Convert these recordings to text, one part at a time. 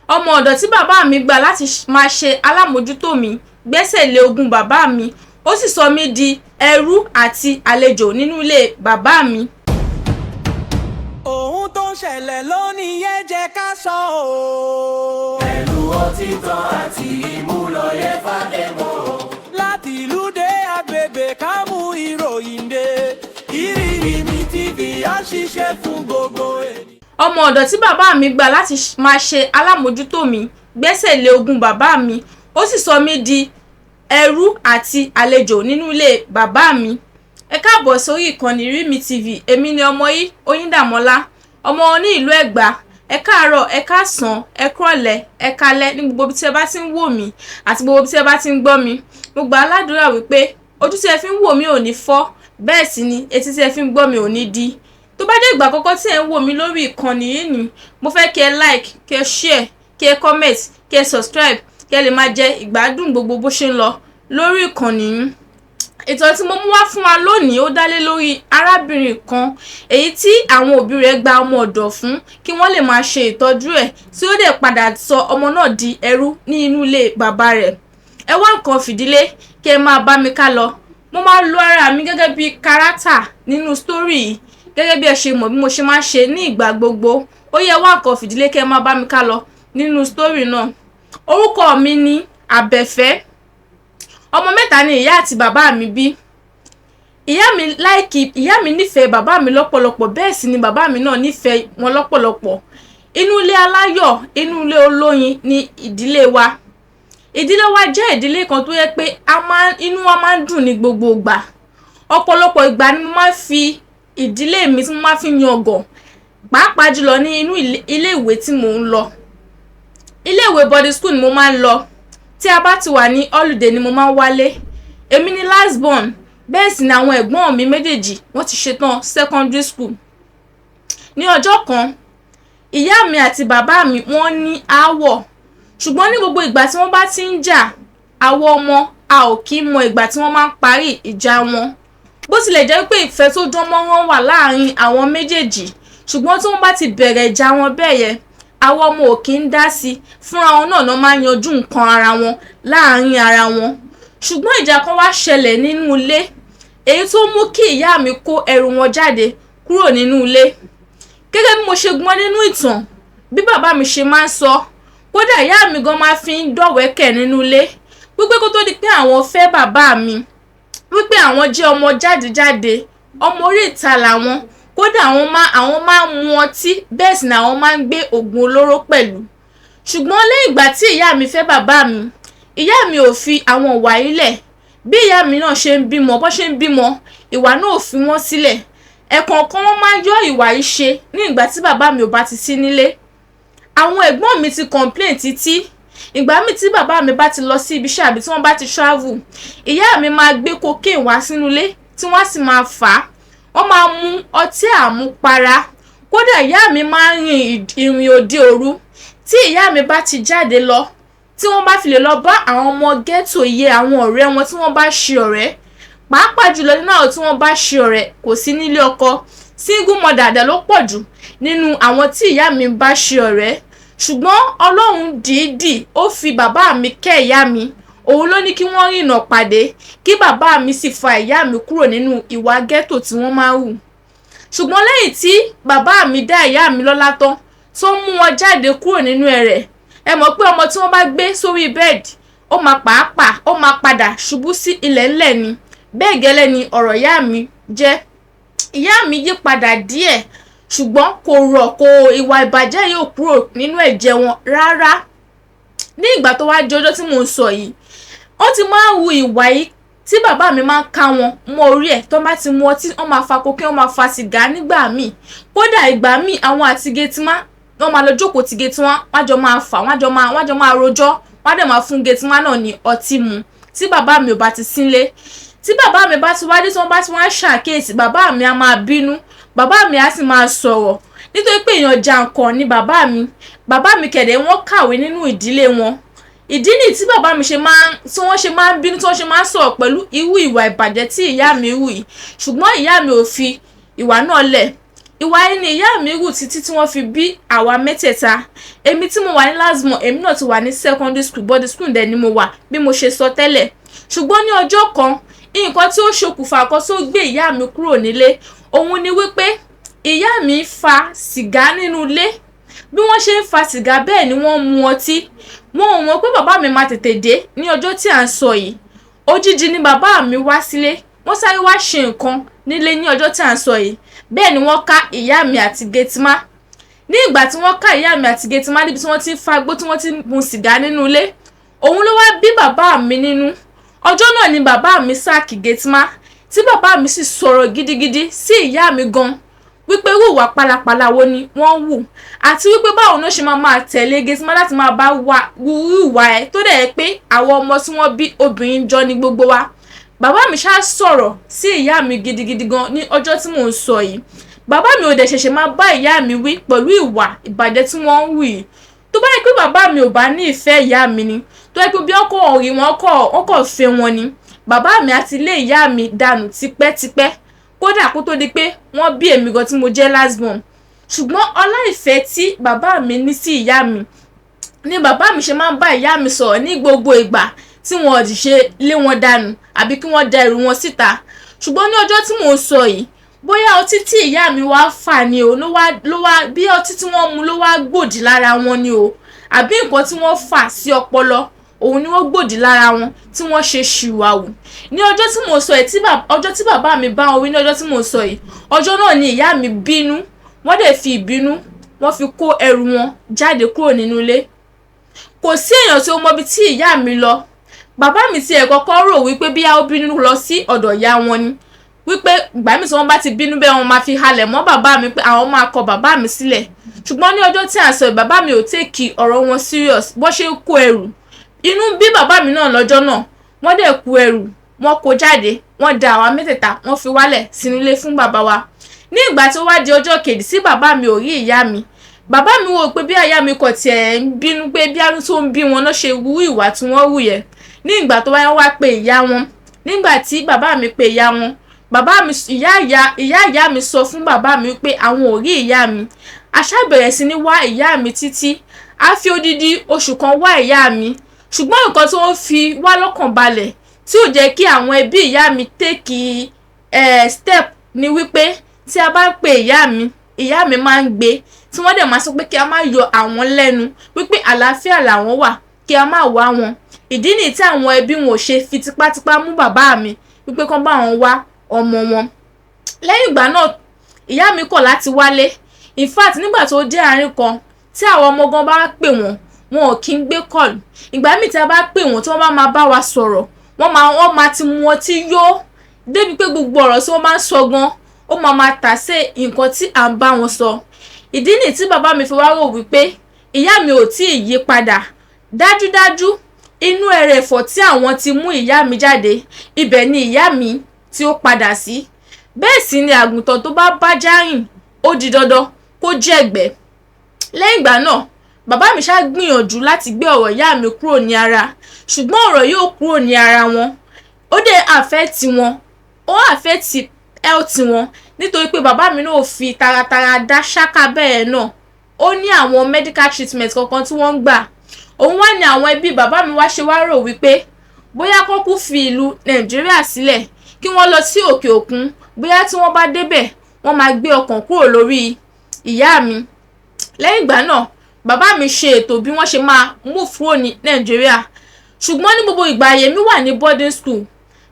Ọmọ ọ̀dọ̀ tí bàbá mi gbà láti máa ṣe alámòjútó mi gbẹ́sẹ̀ lé ogún bàbá mi, ó sì sọ mí di ẹrú àti àlejò nínú ilé bàbá mi. Ohun tó ń ṣẹlẹ̀ lónìí yẹn jẹ́ ká sọ ọ́. Pẹ̀lú òtítọ́ àti ìmúlòye fàdémọ̀. Láti ìlú dé agbègbè ká mú ìròyìn dé. Ìrírí mi TV á ṣiṣẹ́ fún gbogbo ènìyàn. Ọmọ ọ̀dọ̀ tí bàbá mi gbà láti máa ṣe alámòjútó mi gbẹ́sẹ̀ lé ogún bàbá mi, ó sì sọ mí di ẹrú àti àlejò nínú ilé bàbá mi. Ẹ káàbọ̀ sórí ìkànnì Rimi TV. Èmi ni ọmọ yìí, Oyíndàmọ́lá, ọmọ ní ìlú Ẹ̀gbá. Ẹ káàárọ̀, ẹ káàsán, ẹ kúrọ̀lẹ́, ẹ kálẹ́ ní gbogbo ibi tí ẹ bá ti ń wò mí àti gbogbo ibi tí ẹ bá ti ń gbọ́ mi. Mo gbà á ládùúrà wípé ojú tí ẹ fi ń wò mí ò ní fọ́, bẹ́ẹ̀ sì ni etí tí ẹ fi ń gbọ́ mi ò ní di. Tó bá jẹ́ ìgbà àkọ́kọ́ tí ẹ ń wò mí lórí ìkànnì yìí ni, mo fẹ́ kí ẹ like, kí ẹ share, kí ẹ comment, kí ẹ subscribe, kí ẹ lè máa jẹ ìgbádùn gbogbo bó ṣe ń lọ lórí ìkànnì yìí. Ìtàn tí mo mú wá fún wa lónìí, ó dá lé lórí arábìnrin kan èyí tí àwọn òbí rẹ̀ gba ọmọ ọ̀dọ̀ fún kí wọ́n lè máa ṣe ìtọ́jú ẹ̀, tí ó dẹ̀ padà sọ ọmọ náà di ẹrú ní inú ilé bàbá rẹ̀. Ẹ wá nǹkan fìdílé kí ẹ máa bá mi ká lọ. Mo máa lo ara mi gẹ́gẹ́ bí kárátà nínú story yìí, gẹ́gẹ́ bí ẹ ṣe mọ̀ bí mo ṣe máa ń ṣe ní ìgbà gbogbo. Ó yẹ, wá nǹkan fìdílé kí ẹ máa bá mi ká lọ nínú story náà. Orúkọ mi ni Àbẹ̀fẹ́. Ọmọ mẹ́ta ni ìyá àti bàbá mi bí. Ìyá mi like, ìyá mi nífẹ̀ẹ́ bàbá mi lọ́pọ̀lọpọ̀, bẹ́ẹ̀ sì ni bàbá mi náà nífẹ̀ẹ́ wọn lọ́pọ̀lọpọ̀. Inú ilé aláyọ̀, inú ilé olóyin ni ìdílé wa. Ìdílé wa jẹ́ ìdílé kan tó yẹ pé a máa inú wa máa ń dùn ní gbogbo ìgbà. Ọ̀pọ̀lọpọ̀ ìgbà ni mo máa ń fi ìdílé mi tí mo máa fi yangàn, pàápàá jùlọ ní inú ilé ìwé tí mò ń lọ. Ilé ìwé boarding school ni mo máa ń lọ. Tí a bá ti wà ní holiday ni mo máa ń wálé. Èmi ni last born, bẹ́ẹ̀ sì ni àwọn ẹ̀gbọ́n mi méjèèjì, wọ́n ti ṣetán secondary school. Ní ọjọ́ kan, ìyá mi àti bàbá mi, wọ́n ní aáwọ̀, ṣùgbọ́n ní gbogbo ìgbà tí wọ́n bá ti ń jà, àwọn ọmọ a ò kí mọ ìgbà tí wọ́n máa ń parí ìjà wọn. Bó tilẹ̀ jẹ́ pé ìfẹ́ tó dán mọ́rán wà láàrin àwọn méjèèjì, ṣùgbọ́n tí wọ́n bá ti bẹ̀rẹ̀ ìjà wọn bẹ́ẹ̀ yẹn, àwọn ọmọ ò kí ń dá sí i. Fúnra wọn náà náà máa ń yanjú nǹkan ara wọn láàrin ara wọn. Ṣùgbọ́n ìjà kan wá ṣẹlẹ̀ nínú ilé, èyí tó mú kí ìyá mi kó ẹrù wọn jáde kúrò nínú ilé. Gẹ́gẹ́ bí mo ṣe gbọ́n nínú ìtàn, bí bàbá mi ṣe máa ń sọ, kódà ìyá mi gan máa fi ń dọ̀wẹ́kẹ̀ nínú ilé wípé kó tó di pé àwọn fẹ́ bàbá mi, wípé àwọn jẹ́ ọmọ jáde-jáde, ọmọ orí ìta làwọn. Kódà àwọn máa ń mu ọtí, bẹ́ẹ̀ sì ni àwọn máa ń gbé oògùn olóró pẹ̀lú. Ṣùgbọ́n lẹ́yìn ìgbà tí ìyá mi fẹ́ bàbá mi, ìyá mi ò fi àwọn ìwà yìí lẹ̀. Bí ìyá mi náà ṣe ń bímọ, bó ṣe ń bímọ, ìwà náà ò fi wọ́n sílẹ̀. Ẹ̀kọ̀ọ̀kan wọ́n máa ń yọ ìwà yìí ṣe ní ìgbà tí bàbá mi ò bá ti sí nílé. Àwọn ẹ̀gbọ́n mi ti complain títí. Ìgbà míì tí bàbá mi bá ti lọ sí ibi iṣẹ́ àbí tí wọ́n bá ti travel, ìyá mi máa gbé cocaine wá sínú ilé tí wọ́n á sì máa fà á. Wọ́n máa mu ọtí àmupara. Kódà ìyá mi máa ń rin ìrìn òde òru. Tí ìyá mi bá ti jáde lọ, tí wọ́n bá fi lè lọ bá àwọn ọmọ ghetto iye àwọn ọ̀rẹ́ wọn tí wọ́n bá ṣe ọ̀rẹ́, pàápàá jùlọ nínú àwọn tí wọ́n bá ṣe ọ̀rẹ́ kò sí nílé ọkọ, single mother dẹ̀ ló pọ̀ jù nínú àwọn tí ìyá mi bá ṣe ọ̀rẹ́. Ṣùgbọ́n Ọlọ́run dìídì ó fi bàbá mi kẹ́ ìyá mi. Òun ló ní kí wọ́n rìnà pàdé, kí bàbá mi sì fa ìyá mi kúrò nínú ìwà ghetto tí wọ́n máa ń hù. Ṣùgbọ́n lẹ́yìn tí bàbá mi dá ìyá mi lọ́lá tán, tó mú wọn jáde kúrò nínú ẹrẹ̀, ẹ mọ̀ pé ọmọ tí wọ́n bá gbé sórí bed, ó máa pàápàá ó máa padà ṣubú sí ilẹ̀ ńlẹ̀ ni. Bẹ́ẹ̀ gẹ́lẹ́ ni ọ̀rọ̀ ìyá mi jẹ́. Ìyá mi yí padà díẹ̀, ṣùgbọ́n kò rọ̀ kò ìwà ìbàjẹ́ yóò kúrò nínú ẹ̀jẹ̀ wọn rárá. Ní ìgbà tó wá di ọjọ́ tí mò ń sọ yìí, wọ́n ti máa ń hu ìwà yìí tí bàbá mi máa ń ká wọn mọ́ orí ẹ̀. Tó bá ti mu ọtí, wọ́n máa fa cocaine, wọ́n máa fa sìgá nígbà míì. Kódà ìgbà míì, àwọn àti gateman, wọ́n máa lọ jókòó ti gateman, wọ́n á jọ máa fà, wọ́n á jọ máa rojọ́, wọ́n á dẹ̀ máa fún gateman náà ní ọtí mu tí bàbá mi ò bá ti sílé. Tí bàbá mi bá ti wádé, tí wọ́n bá ti wá ṣàkíyèsí, bàbá mi á máa bínú, bàbá mi á sì máa sọ̀rọ̀, nítorí pé èèyàn jàǹkàn ni bàbá mi. Bàbá mi kẹ̀dẹ̀, wọ́n kàwé nínú ìdílé wọn. Ìdí nìyí tí bàbá mi ṣe máa ń tí wọ́n ṣe máa ń bínú, tí wọ́n ṣe máa ń sọ̀rọ̀ pẹ̀lú irú ìwà ìbàjẹ́ tí ìyá mi hù yìí. Ṣùgbọ́n ìyá mi ò fi ìwà náà lẹ̀. Ìwà yìí ni ìyá mi hù títí tí wọ́n fi bí àwa mẹ́tẹ̀ẹ̀ta. Èmi tí mo wà ní last born, èmi náà ti wà ní secondary school, boarding school dẹ̀ ni mo wà, bí mo ṣe sọ tẹ́lẹ̀. Ṣùgbọ́n ní ọjọ́ kan, nǹkan tí ó ṣokùnfà kan tó gbé ìyá mi kúrò nílé òun ni wípé ìyá mi ń fa sìgá nínú ilé. Bí wọ́n ṣe ń fa sìgá, bẹ́ẹ̀ ni wọ́n ń mu ọtí. Wọn ò mọ̀ pé bàbá mi máa tètè dé ní ọjọ́ tí à ń sọ yìí. Òjijì ni bàbá mi wá sílé. Wọ́n sáré wá ṣe nǹkan nílé ní ọjọ́ tí à ń sọ yìí. Bẹ́ẹ̀ ni wọ́n ká ìyá mi àti gateman. Ní ìgbà tí wọ́n ká ìyá mi àti gateman níbi tí wọ́n ti ń fagbó, tí wọ́n ti ń mu sìgá nínú ilé, òun ló wá bí bàbá mi nínú. Ọjọ́ náà ni bàbá mi sack gateman, tí bàbá mi sì sọ̀rọ̀ gidigidi sí ìyá mi gan, wípé irú ìwà pálapàla wo ni wọ́n hù, àti wípé báwo ló ṣe máa máa tẹ̀lé gateman láti máa bá wa wúrú ìwà ẹ̀, tó dẹ̀ yẹ pé àwọn ọmọ tí wọ́n bí obìnrin jọ ní gbogbo wa. Bàbá mi ṣáà sọ̀rọ̀ sí ìyá mi gidigidi gan ní ọjọ́ tí mò ń sọ yìí. Bàbá mi ò dẹ̀ ṣẹ̀ṣẹ̀ máa bá ìyá mi wí pẹ̀lú ìwà ìbàjẹ́ tí wọ́n ń hù yìí. Tó bá yẹ pé bàbá mi ò bá ní ìfẹ́ ìyá mi ni, tó yẹ pé bí ọkọ̀ rí wọn kọ̀ fẹ́ wọn ni, bàbá mi àti ilé ìyá mi dànù tipẹ́tipẹ́, kódà kó tó di pé wọ́n bí èmi gan tí mo jẹ́ last born. Ṣùgbọ́n ọlá ìfẹ́ tí bàbá mi ní sí ìyá mi ni bàbá mi ṣe máa ń bá ìyá mi sọ̀rọ̀ ní gbogbo ìgbà, tí wọn ò sì ṣe lé wọn dànù àbí kí wọ́n da ẹrù wọn síta. Ṣùgbọ́n ní ọjọ́ tí mò ń sọ yìí, bóyá ọtí tí ìyá mi wá fà ni o, ló wá bí ọtí tí wọ́n mu ló wá gbòdì lára wọn ni o, àbí nǹkan tí wọ́n fà sí ọpọlọ òun ni wọ́n gbòdì lára wọn tí wọ́n ṣe ṣìwàwù ní ọjọ́ tí mò ń sọ yìí. Tí ọjọ́ tí bàbá mi bá wọn wí ní ọjọ́ tí mò ń sọ yìí, ọjọ́ náà ni ìyá mi bínú. Wọ́n dẹ̀ fi ìbínú, wọ́n fi kó ẹrù wọn jáde kúrò nínú ilé. Kò sí èèyàn tí ó mọ ibi tí ìyá mi lọ. Bàbá mi ti ẹ̀ kọ́kọ́ rò wípé bí ó bínú lọ sí ọ̀dọ̀ ìyá wọn ni, wípé ìgbà míì tí wọ́n bá ti bínú bẹ́ẹ̀, wọ́n máa fi halẹ̀ mọ́ bàbá mi pé àwọn máa kọ bàbá mi sílẹ̀. Ṣùgbọ́n ní ọjọ́ tí à ń sọ yìí, bàbá mi ò take ọ̀rọ̀ wọn serious. Bó ṣe ń kó ẹrù, inú bí bàbá mi náà lọ́jọ́ náà. Wọ́n dẹ̀ kó ẹrù wọ́n, kó jáde. Wọ́n da àwa mẹ́tẹ̀ẹ̀ta, wọ́n fi wálẹ̀ sínú ilé fún bàbá wa. Ní ìgbà tó wá di ọjọ́ kejì sí bàbá mi ò rí ìyá mi, bàbá mi wò pé bí ìyá mi kò tiẹ̀ ń bínú, pé bí arún tó ń bí wọn náà ṣe wú ìwà tí wọ́n hù yẹn. Ní ìgbà tó wáyé, wá pe ìyá wọn. Nígbà tí bàbá mi pe ìyá wọn, bàbá mi, ìyá ìyá mi sọ fún bàbá mi pé àwọn ò rí ìyá mi. A ṣá bẹ̀rẹ̀ sí ní wá ìyá mi títí. A fi odidi oṣù kan wá ìyá mi. Ṣùgbọ́n nǹkan tí wọ́n fi wá lọ́kàn balẹ̀, tí ò jẹ́ kí àwọn ẹbí ìyá mi take step ni wípé tí a bá pe ìyá mi, ìyá mi máa ń gbé, tí wọ́n dẹ̀ máa sọ pé kí a má yọ àwọn lẹ́nu, wípé àlàáfíà làwọn wà, kí a má wá wọn. Ìdí nìyí tí àwọn ẹbí wọn ò ṣe fi tipátipá mú bàbá mi wípé kán bá wọn wá ọmọ wọn. Lẹ́yìn ìgbà náà, ìyá mi kọ̀ láti wálé. In fact, nígbà tó dé àárín kan, tí àwọn ọmọ gan bá pè wọ́n, wọn ò kí ń gbé call. Ìgbà míì tí a bá pè wọ́n, tí wọ́n bá máa bá wa sọ̀rọ̀, wọ́n máa ti mu ọtí yó débi pé gbogbo ọ̀rọ̀ tí wọ́n máa ń sọ gan, ó máa máa tà sí nǹkan tí à ń bá wọn sọ. Ìdí nìyí tí bàbá mi fi wá rò wípé ìyá mi ò tí ì yí padà. Dájúdájú, inú ẹrẹ̀fọ̀ tí àwọn ti mú ìyá mi jáde, ibẹ̀ ni ìyá mi tí ó padà sí. Bẹ́ẹ̀ sì ni àgùntàn tó bá bájá rìn, ó di dandan kó jẹ̀gbẹ́. Lẹ́yìn ìgbà náà, bàbá mi ṣáà gbìyànjú láti gbé ọ̀rọ̀ ìyá mi kúrò ní ara, ṣùgbọ́n ọ̀rọ̀ yóò kúrò ní ara wọn. Ó dẹ̀ affect wọn, ó affect health wọn, nítorí pé bàbá mi náà ò fi taratara dá ṣáká. Bẹ́ẹ̀ náà, ó ní àwọn medical treatment kankan tí wọ́n ń gbà. Òun wá ní àwọn ẹbí bàbá mi wá ṣe wá rò wípé bóyá kó kú fi ìlú Nàìjíríà sílẹ̀, kí wọ́n lọ sí òkè òkun, bóyá tí wọ́n bá débẹ̀, wọ́n máa gbé ọkàn kúrò lórí ìyá mi. Lẹ́yìn ìgbà náà, bàbá mi ṣe ètò bí wọ́n ṣe máa move kúrò ní Nàìjíríà. Ṣùgbọ́n ní gbogbo ìgbà yẹn, mi wà ní boarding school.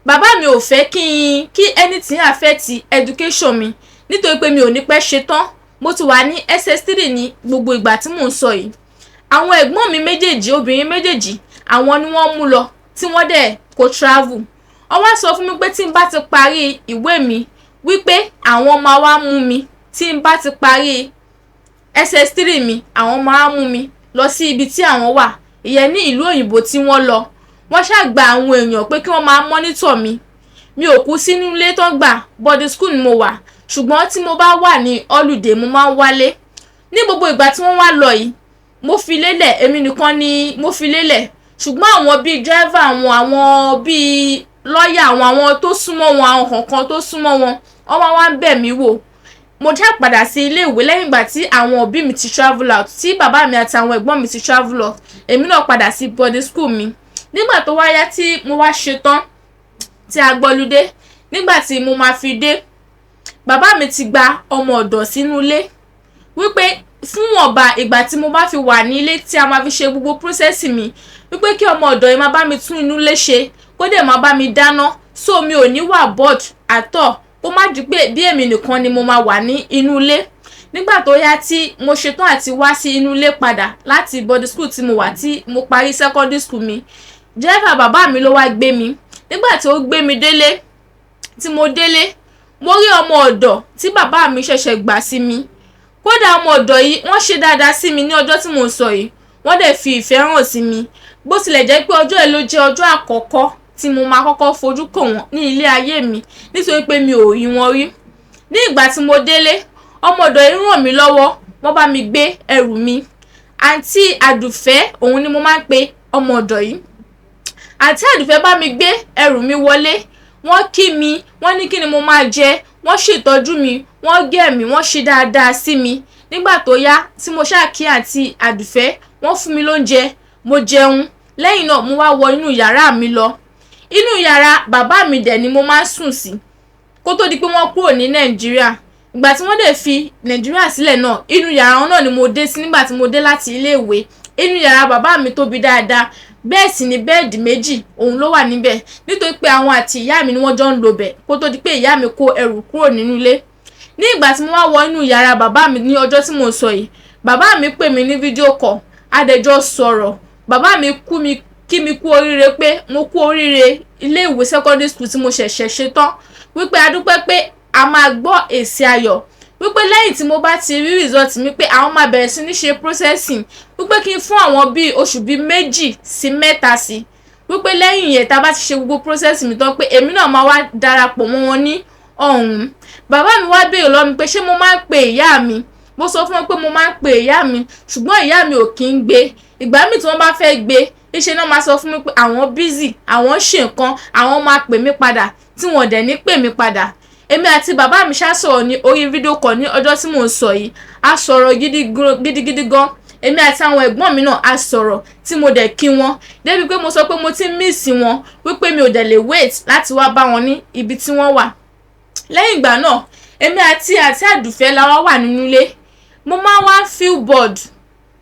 Bàbá mi ò fẹ́ kí n kí anything affect education mi, nítorí pé mi ò ní pẹ́ ṣe tán. Mo ti wà ní SS3 ní gbogbo ìgbà tí mò ń sọ yìí. Àwọn ẹ̀gbọ́n mi méjèèjì, obìnrin méjèèjì, àwọn ni wọ́n mú lọ tí wọ́n dẹ̀ kó travel. Wọ́n wá sọ fún mi pé tí n bá ti parí ìwé mi, wípé àwọn máa wá mú mi. Tí n bá ti parí SS3 mi, àwọn máa mú mi lọ sí ibi tí àwọn wà, ìyẹn ní ìlú òyìnbó tí wọ́n lọ. Wọ́n ṣàgbà àwọn èèyàn pé kí wọ́n máa monitor mi. Mi ò kú sínú ilé tó ń gbà, boarding school ni mo wà, ṣùgbọ́n tí mo bá wà ní holiday, mo máa ń wálé. Ní gbogbo ìgbà tí wọ́n wá lọ yìí, mo fi lélẹ̀, èmi nìkan ni mo fi lélẹ̀. Ṣùgbọ́n àwọn bíi driver àwọn, àwọn bíi lọ́ọ̀yà àwọn, àwọn tó súnmọ́ wọn, àwọn kọ̀ọ̀kan tó súnmọ́ wọn, wọ́n máa wá ń bẹ̀ mí wò. Mo já padà sí ilé ìwé lẹ́yìn ìgbà tí àwọn òbí mi ti travel out, tí bàbá mi àti àwọn ẹ̀gbọ́n mi ti travel out. Èmi náà padà sí boarding school mi. Nígbà tó wá yá tí mo wá ṣetán tí a gbọ́ludé, nígbà tí mo máa fi dé, bàbá mi ti gba ọmọ ọ̀dọ̀ sínú ilé, wípé fún wọ̀nba ìgbà tí mo bá fi wà ní ilé tí a máa fi ṣe gbogbo process mi, wípé kí ọmọ ọ̀dọ̀ yìí máa bá mi tún inú ilé ṣe, kó dẹ̀ máa bá mi dáná, so mi ò ní wà bored at all, kó má di pé bí èmi nìkan ni mo máa wà ní inú ilé. Nígbà tó yá tí mo ṣetán àti wá sí inú ilé padà láti boarding school tí mo wà, tí mo parí secondary school mi, dírẹ́fà bàbá mi ló wá gbé mi. Nígbà tí ó gbé mi délé, tí mo délé, mo rí ọmọ ọ̀dọ̀ tí bàbá mi ṣẹ̀ṣẹ̀ gbà sí mi. Kódà, ọmọ ọ̀dọ̀ yìí, wọ́n ṣe dáadáa sí mi ní ọjọ́ tí mo sọ yìí. Wọ́n dẹ̀ fi ìfẹ́ hàn sí mi, bó tilẹ̀ jẹ́ pé ọjọ́ yìí ló jẹ́ ọjọ́ àkọ́kọ́ tí mo máa kọ́kọ́ fojú kàn wọ́n ní ilé ayé mi, nítorí pé mi ò rí wọn rí. Ní ìgbà tí mo délé, ọmọ ọ̀dọ̀ yìí ràn mí lọ́wọ́, wọ́n bá mi gbé ẹrù mi. Àǹtí Àdùfẹ́, òun ni mo máa ń pe ọmọ ọ̀dọ̀ yìí. Àǹtí Àdùfẹ́ bá mi gbé ẹrù mi wọlé, wọ́n kí mi, wọ́n ní kí ni mo máa jẹ, wọ́n ṣètọ́jú mi, wọ́n gẹ̀ mí, wọ́n ṣe dáadáa sí mi. Nígbà tó yá tí mo ṣáà kí àǹtí Àdùfẹ́, wọ́n fún mi lóúnjẹ, mo jẹun. Lẹ́yìn náà, mo wá wọ inú yàrá mi lọ. Inú yàrá bàbá mi dẹ̀ ni mo máa ń sùn sí kó tó di pé wọ́n kúrò ní Nàìjíríà. Ìgbà tí wọ́n dẹ̀ fi Nàìjíríà sílẹ̀ náà, inú yàrá wọn náà ni mo dé sí nígbà tí mo dé láti iléèwé. Inú yàrá bàbá mi tóbi dáadáa, bẹ́ẹ̀ sì ni bẹ́ẹ̀dì méjì òun ló wà níbẹ̀, nítorí pé àwọn àti ìyá mi ni wọ́n jọ ń lò bẹ̀ kó tó di pé ìyá mi kó ẹrù kúrò nínú ilé. Ní ìgbà tí mo wá wọ inú yàrá bàbá mi ní ọjọ́ tí mo sọ yìí, bàbá mi pè mí ní video call, a dẹ̀ jọ sọ̀rọ̀. Bàbá mi kú mi kí mi kú oríire, pé mo kú oríire ilé ìwé secondary school tí mo ṣẹ̀ṣẹ̀ ṣe tán, wípé a dúpẹ́, pé a máa gbọ́ èsì ayọ̀, wípé lẹ́yìn tí mo bá ti rí result mi, pé àwọn máa bẹ̀rẹ̀ sí ní ṣe processing, wípé kí n fún àwọn bíi oṣù bíi 2 sí 3 sí, wípé lẹ́yìn yẹn, tá a bá ti ṣe gbogbo process mi tán, pé èmi náà máa wá darapọ̀ mọ́ wọn ní ọ̀hún. Bàbá mi wá béèrè lọ́wọ́ mi pé ṣé mo máa ń pe ìyá mi. Mo sọ fún wọn pé mo máa ń pe ìyá mi, ṣùgbọ́n ìyá mi ò kí ń gbé. Ìgbà míì tí wọ́n bá fẹ́ gbé, ìṣe náà máa sọ fún mi pé àwọn busy, àwọn ń ṣe nǹkan, àwọn máa pè mí padà, tí wọ́n dẹ̀ ní pè mí padà. Èmi àti bàbá mi ṣá sọ̀rọ̀ ní orí video call ní ọjọ́ tí mò ń sọ yìí. A sọ̀rọ̀ gidigidi gan. Èmi àti àwọn ẹ̀gbọ́n mi náà, a sọ̀rọ̀, tí mo dẹ̀ kí wọn débi pé mo sọ pé mo ti ń miss wọn, wípé mi ò dẹ̀ lè wait láti wá bá wọn ní ibi tí wọ́n wà. Lẹ́yìn ìgbà náà, èmi àti àǹtí Àdùfẹ́ la wá wà nínú ilé. Mo máa wá feel bored,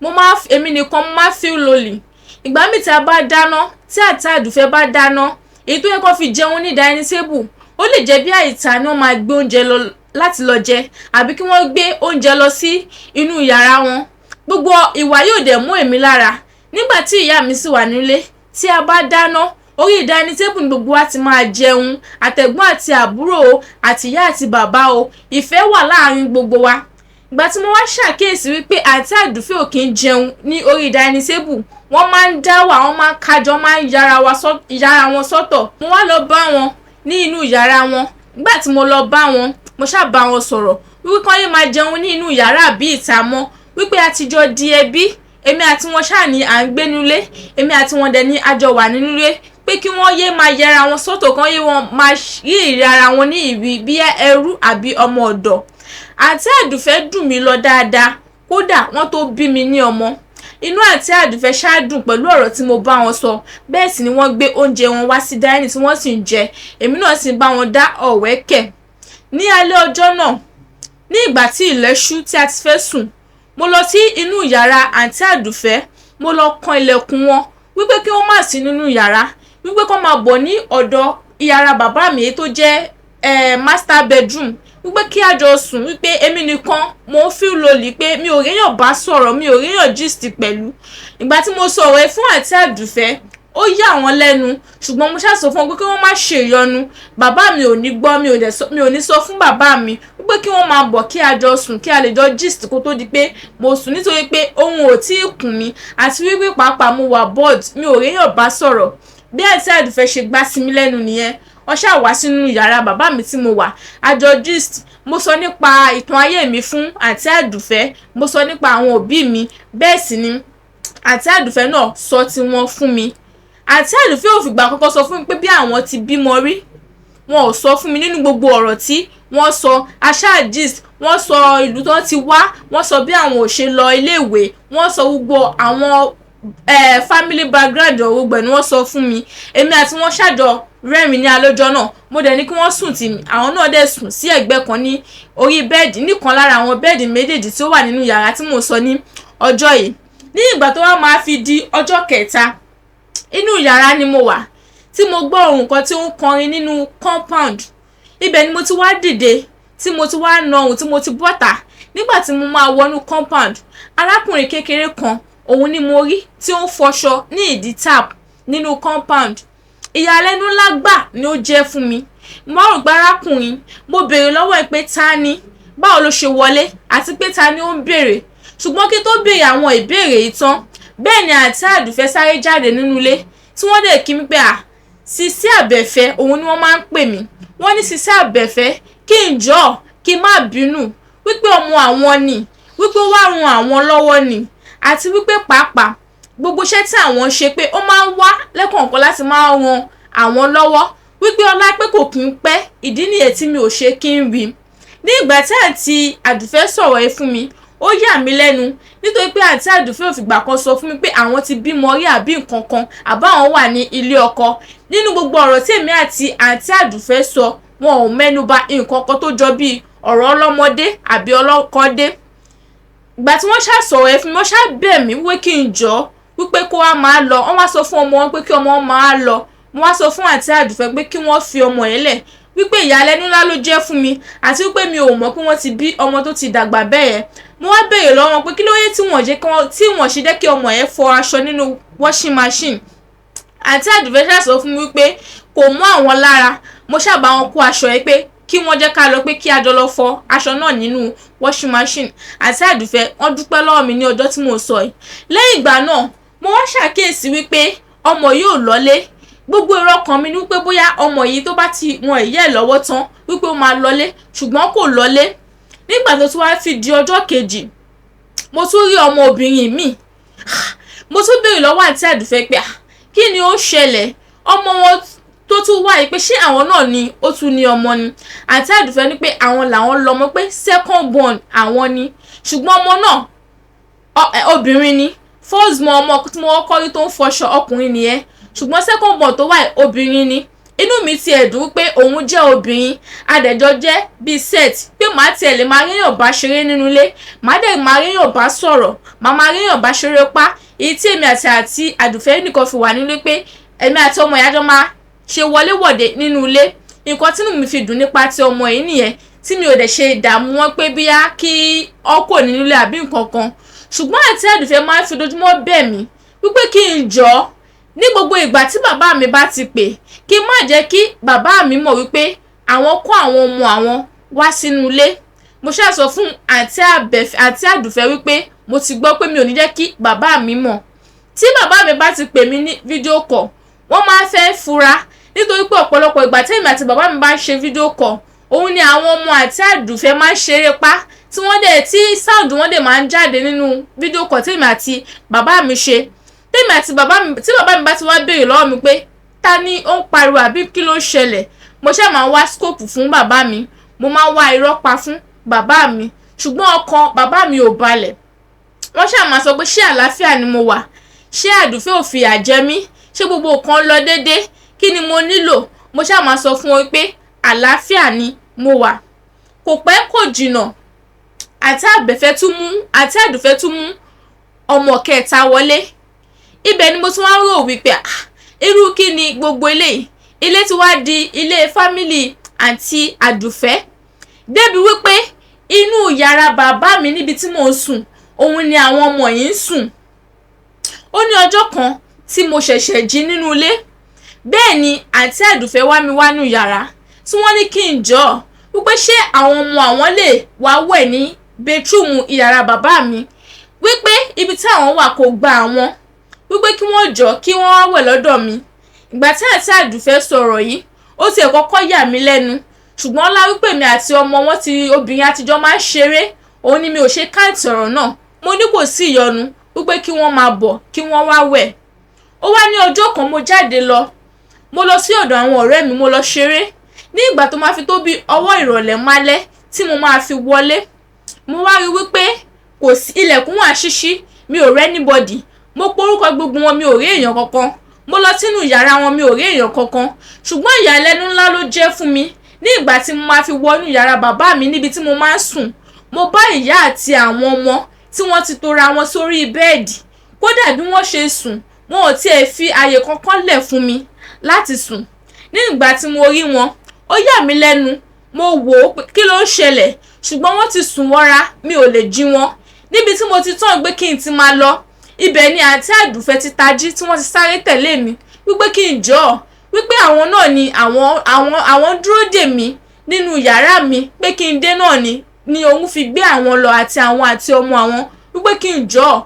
mo máa èmi nìkan, mo máa feel lonely. Ìgbà míì tí a bá dáná, tí àǹtí Àdùfẹ́ bá dáná, èyí tó yẹ kó fi jẹun ní dining table, ó lè jẹ́ bí àìta ni wọ́n máa gbé oúnjẹ lọ láti lọ jẹ, àbí kí wọ́n gbé oúnjẹ lọ sí inú yàrá wọn. Gbogbo ìwà yóò dẹ̀ mú èmi lára. Nígbà tí ìyá mi sì wà nílé, tí a bá dáná, orí dining table ní gbogbo wa ti máa jẹun, àtẹ̀gbọ́n àti àbúrò o, àti ìyá àti bàbá o. Ìfẹ́ wà láàrin gbogbo wa. Ìgbà tí mo wá ṣàkíyèsí wípé àǹtí Àdùfẹ́ ò kí ń jẹun ní orí dining table, wọ́n máa ń dá wà, wọ́n máa ń kájọ, máa ń yára wọn sọ́tọ̀, mo wá lọ bá wọn ní inú yàrá wọn. Nígbà tí mo lọ bá wọn, mo ṣáà bá wọn sọ̀rọ̀ wípé kán yé máa jẹun ní inú yàrá àbí ìta mọ́, wípé a ti jọ di ẹbí, èmi àti wọn ṣáà ní à ń gbé nílé, èmi àti wọn dẹ̀ ní a jọ wà nínú ilé, pé kí wọ́n yé máa yẹra wọn sọ́tọ̀, kán yé wọn máa rí ìrí ara wọn ní ìrí bí ẹrú àbí ọmọ ọ̀dọ̀. Àǹtí Àdùfẹ́ dùn mí lọ dáadáa, kódà wọ́n tó bí mi ní ọmọ. Inú àǹtí Àdùfẹ́ ṣáà dùn pẹ̀lú ọ̀rọ̀ tí mo bá wọn sọ. Bẹ́ẹ̀ sì ni wọ́n gbé oúnjẹ wọn wá sí dining tí wọ́n sì ń jẹ, èmi náà sì ń bá wọn dá ọ̀wẹ́kẹ̀. Ní alẹ́ ọjọ́ náà, ní ìgbà tí ilẹ̀ ṣú tí a ti fẹ́ sùn, mo lọ sí inú yàrá àǹtí Àdùfẹ́. Mo lọ kan ilẹ̀kùn wọn wípé kí wọ́n má sí nínú yàrá, wípé kí wọ́n máa bọ̀ ní ọ̀dọ̀ yàrá bàbá mi, èyí tó jẹ́ master bedroom, wípé kí a jọ sùn, wípé èmi nìkan mo ń feel lonely, pé mi ò réyàn bá sọ̀rọ̀, mi ò réyàn gist pẹ̀lú. Ìgbà tí mo sọ̀rọ̀ ẹ fún àǹtí Àdùfẹ́, ó yà wọ́n lẹ́nu, ṣùgbọ́n mo ṣáà sọ fún wọn pé kí wọ́n má ṣe ìyọnu, bàbá mi ò ní gbọ́, mi ò ní sọ fún bàbá mi, wípé kí wọ́n máa bọ̀, kí a jọ sùn, kí a lè jọ gist kó tó di pé mo sùn, nítorí pé ohun ò tí ì kùn mí, àti wípé pàápàá mo wà bored, mi ò réyàn bá sọ̀rọ̀. Bí àǹtí Àdùfẹ́ ṣe gbá sí mi lẹ́nu nìyẹn. Wọ́n ṣáà wá sínú yàrá bàbá mi tí mo wà, a jọ gist. Mo sọ nípa ìtàn ayé mi fún àǹtí Àdùfẹ́, mo sọ nípa àwọn òbí mi, bẹ́ẹ̀ sì ni àǹtí Àdùfẹ́ náà sọ tiwọn fún mi. Àǹtí Àdùfẹ́ ò fìgbà kọ́kọ́ sọ fún mi pé bí àwọn ti bímọ rí. Wọn ò sọ fún mi nínú gbogbo ọ̀rọ̀ tí wọ́n sọ. A ṣáà gist. Wọ́n sọ ìlú tó ti wá, wọ́n sọ bí àwọn ò ṣe lọ iléèwé, wọ́n sọ gbogbo àwọn family background, gbogbo ẹ̀ ni wọ́n sọ fún mi. Èmi àti wọn ṣàjọ rẹ́rìn ní alọ́jọ́ náà. Mo dẹ̀ ní kí wọ́n sùn tì mí, àwọn náà dẹ̀ sùn sí ẹ̀gbẹ́ kan ní orí bẹ́ẹ̀dì, nìkan lára àwọn bẹ́ẹ̀dì méjèèjì tí ó wà nínú yàrá tí mò ń sọ ní ọjọ́ yìí. Ní ìgbà tó wá máa fi di ọjọ́ kẹta, inú yàrá ni mo wà tí mo gbọ́ ohùn kan tí ó ń kọrin nínú compound. Ibẹ̀ ni mo ti wá dìde, tí mo ti wá na ohùn, tí mo ti bọ́ta. Nígbà tí mo máa wọnú compound, arákùnrin kékeré kan òun ni mo rí tí ó ń fọṣọ ní ìdí tap nínú compound. Ìyàlẹ́nu ńlá gbà ni ó jẹ́ fún mi. Mo rò pé arákùnrin, mo béèrè lọ́wọ́ ẹ̀ pé ta ni, báwo ló ṣe wọlé, àti pé ta ni ó ń béèrè. Ṣùgbọ́n kí tó béèrè àwọn ìbéèrè yìí tán, bẹ́ẹ̀ ni àǹtí Àdùfẹ́ sáré jáde nínú ilé, tí wọ́n dẹ̀ kí mi pé à, Sisi Àbẹ̀fẹ́, òun ni wọ́n máa ń pè mí. Wọ́n ní Sisi Àbẹ̀fẹ́, kí n jọ̀ọ́, kí n má bínú, wípé ọmọ àwọn ni, wípé ó wá ran àwọn lọ́wọ́ ni, àti wípé pàápàá gbogbo iṣẹ́ tí àwọn ń ṣe, pé ó máa ń wá lẹ́kọ̀ọ̀kan láti máa ran àwọn lọ́wọ́, wípé ọlá pé kò kí ń pẹ́, ìdí nìyẹn tí mi ò ṣe kí n rí. Ní ìgbà tí àǹtí Àdùfẹ́ sọ̀rọ̀ yìí fún mi, ó yà mí lẹ́nu, nítorí pé àǹtí Àdùfẹ́ ò fìgbà kan sọ fún mi pé àwọn ti bímọ rí àbí nǹkan kan, àbá àwọn wà ní ilé ọkọ. Nínú gbogbo ọ̀rọ̀ tí èmi àti àǹtí Àdùfẹ́ sọ, wọn ò mẹ́nu bà nǹkan kan tó jọ bíi ọ̀rọ̀ ọlọ́mọdé àbí ọlọ́kọdé. Ìgbà tí wọ́n ṣá sọ̀rọ̀ ẹ̀ fún mi, wọ́n ṣá bẹ̀ mí wípé kí n jọ̀ọ́, wípé kó wá máa lọ. Wọ́n wá sọ fún ọmọ wọn pé kí ọmọ wọn máa lọ. Mo wá sọ fún àǹtí Àdùfẹ́ pé kí wọ́n fi ọmọ yẹn lẹ̀, wípé ìyàlẹ́nu ńlá ló jẹ́ fún mi, àti wípé mi ò mọ̀ pé wọ́n ti bí ọmọ tó ti dàgbà bẹ́ẹ̀ yẹn. Mo wá béèrè lọ́wọ́ wọn pé kí ló yẹ tí wọ́n jẹ́ kí wọ́n, tí wọ́n ṣe jẹ́ kí ọmọ yẹn fọ aṣọ nínú washing machine. Àǹtí Àdùfẹ́ ṣá sọ fún mi wípé kò mú àwọn lára. Mo ṣá bá wọn kó aṣọ yẹn pé kí wọ́n jẹ́ ká lọ, pé kí a jọ lọ fọ aṣọ náà nínú washing machine. Àǹtí Àdùfẹ́ wọ́n dúpẹ́ lọ́wọ́ mi ní ọjọ́ tí mò ń sọ yìí. Lẹ́yìn ìgbà náà, mo wá ṣàkíyèsí wípé ọmọ yìí ò lọlé. Gbogbo èrò ọkàn mi ni wípé bóyá ọmọ yìí tó bá ti wọn ìyá ẹ̀ lọ́wọ́ tán, wípé ó máa lọlé, ṣùgbọ́n kò lọlé. Nígbà tó tún wá fi di ọjọ́ kejì, mo tún rí ọmọ obìnrin mi. Mo tún béèrè lọ́wọ́ àǹtí Àdùfẹ́ pé kí ni ó ṣẹlẹ̀? Ọmọ wọn tó tún wá yìí, pé ṣé àwọn náà ni ó tún ní ọmọ ni? Àǹtí Àdùfẹ́ ní pé àwọn làwọn lọ́mọ, pé second born àwọn ni, ṣùgbọ́n ọmọ náà obìnrin ni. First born, ọmọ tí mo kọ́kọ́ rí tó ń fọṣọ, ọkùnrin nìyẹn, ṣùgbọ́n second born tó wà yìí, obìnrin ni. Inú mi ti ẹ̀ dùn pé òun jẹ́ obìnrin, adẹ̀jọ́ jẹ́ bíi set, pé màá tiẹ̀ lè máa ríyàn bá ṣeré nínú ilé, màá dẹ̀ máa ríyàn bá sọ̀rọ̀, màá máa ríyàn bá ṣeré pa. Èyí tí èmi àti àǹtí Àdùfẹ́ nìkan fi wà nílé, pé èmi àti ọmọ ìyá jọ máa ṣe wọléwọ̀de nínú ilé. Nǹkan tí inú mi fi dùn nípa ti ọmọ yìí nìyẹn, tí mi ò dẹ̀ ṣe ìdààmú wọn pé bíyá kí ọkọ nínú ilé àbí nǹkan kan. Ṣùgbọ́n àǹtí Àdùfẹ́ máa ń fi ojoojúmọ́ bẹ̀ mí wípé kí n jọ̀ọ́, ní gbogbo ìgbà tí bàbá mi bá ti pè, kí n má jẹ́ kí bàbá mi mọ̀ wípé àwọn kó àwọn ọmọ àwọn wá sínú ilé. Mo ṣáà sọ fún àǹtí Àbẹ̀fẹ́, àǹtí Àdùfẹ́ wípé mo ti gbọ́, pé mi ò ní jẹ́ kí bàbá mi mọ̀. Tí bàbá mi bá ti pè mí ní video call, wọ́n máa ń fẹ́ fura, nítorí pé ọ̀pọ̀lọpọ̀ ìgbà tí èmi àti bàbá mi bá ń ṣe video call, òun ni àwọn ọmọ àǹtí Àdùfẹ́ máa ń ṣeré pa, tí wọ́n dẹ̀ tí sound wọn dẹ̀ máa ń jáde nínú video call tí èmi àti bàbá mi ṣe. Tèmi àti bàbá mi, tí bàbá mi bá ti wá béèrè lọ́wọ́ mi pé ta ni ó ń pariwo àbí kí ló ń ṣẹlẹ̀, mo ṣáà máa ń wá scope fún bàbá mi, mo máa ń wá irọ́ pa fún bàbá mi, ṣùgbọ́n ọkàn bàbá mi ò balẹ̀. Wọ́n ṣáà máa sọ pé ṣé àlàáfíà ni mo wà, ṣé Àdùfẹ́ ò fìyà jẹ mí, ṣé gbogbo nǹkan lọ déédé, kí ni mo nílò. Mo ṣáà máa sọ fún wọn pé àlàáfíà ni mo wà. Kò pẹ́ kò jìnnà, àǹtí Àbẹ̀fẹ́ tún mú, àǹtí Àdùfẹ́ tún mú ọmọ kẹta wọlé. Ibẹ̀ ni mo tún wá ń rò wípé irú kí ni gbogbo eléyìí? Ilé tí wàá di ilé family àǹtí Àdùfẹ́, débi wípé inú yàrá bàbá mi níbi tí mò ń sùn, òun ni àwọn ọmọ yìí ń sùn. Ó ní ọjọ́ kan tí mo ṣẹ̀ṣẹ̀ jí nínú ilé, bẹ́ẹ̀ ni àǹtí Àdùfẹ́ wá mi wá nínú yàrá, tí wọ́n ní kí n jọ̀ọ́, wípé ṣé àwọn ọmọ àwọn lè wá wẹ̀ ní bedroom ìyàrá bàbá mi, wípé ibi tí àwọn wà kò gba àwọn, wípé kí wọ́n jọ̀ọ́, kí wọ́n wá wẹ̀ lọ́dọ̀ mi. Ìgbà tí àǹtí Àdùfẹ́ sọ̀rọ̀ yìí, ó tiẹ̀ kọ́kọ́ yà mí lẹ́nu, ṣùgbọ́n ọlá wípé mi àti ọmọ wọn ti obìnrin àtijọ́ máa ń ṣeré, òun ni mi ò ṣe káàtì ọ̀rọ̀ náà. Mo ní kò sí ìyọnu, wípé kí wọ́n máa bọ̀, kí wọ́n wá wẹ̀. Ó wá ní ọjọ́ kan, mo jáde lọ, mo lọ sí ọ̀dọ̀ àwọn ọ̀rẹ́ mi, mo lọ ṣeré. Ní ìgbà tó máa fi tó bí ọwọ́ ìrọ̀lẹ́ málẹ́ Tí mo máa fi wọlé, mo wá rí wípé kò sí, ilẹ̀kùn wà ṣíṣí, mi ò rí anybody. Mo porúkọ gbogbo wọn, mi ò rí èèyàn kankan. Mo lọ sínú yàrá wọn, mi ò rí èèyàn kankan. Ṣùgbọ́n ìyàlẹ́nu ńlá ló jẹ́ fún mi ní ìgbà tí mo máa fi wọnú yàrá bàbá mi níbi tí mo máa ń sùn, mo bá ìyá àti àwọn ọmọ tí wọ́n ti tora wọn sórí bẹ́ẹ̀dì. Kódà bí wọ́n ṣe sùn, wọn ò tiẹ̀ fi ààyè kankan lẹ̀ fún mi láti sùn. Ní ìgbà tí mo rí wọn, ó yà mí lẹ́nu. Mo wò ó pé kí ló ń ṣẹlẹ̀, ṣùgbọ́n wọ́n ti sùn wọra, mi ò lè jí wọn. Níbi tí mo ti tán gbé kí n ti máa lọ, ibẹ̀ ni àǹtí Àdùfẹ́ ti tají, tí wọ́n ti sáré tẹ̀lé mi wípé kí n jọ̀ọ́, wípé àwọn náà ni àwọn dúró dè mí nínú yàrá mi, pé kí n dé náà ni òun fi gbé àwọn lọ àti àwọn àti ọmọ àwọn, wípé kí n jọ̀ọ́,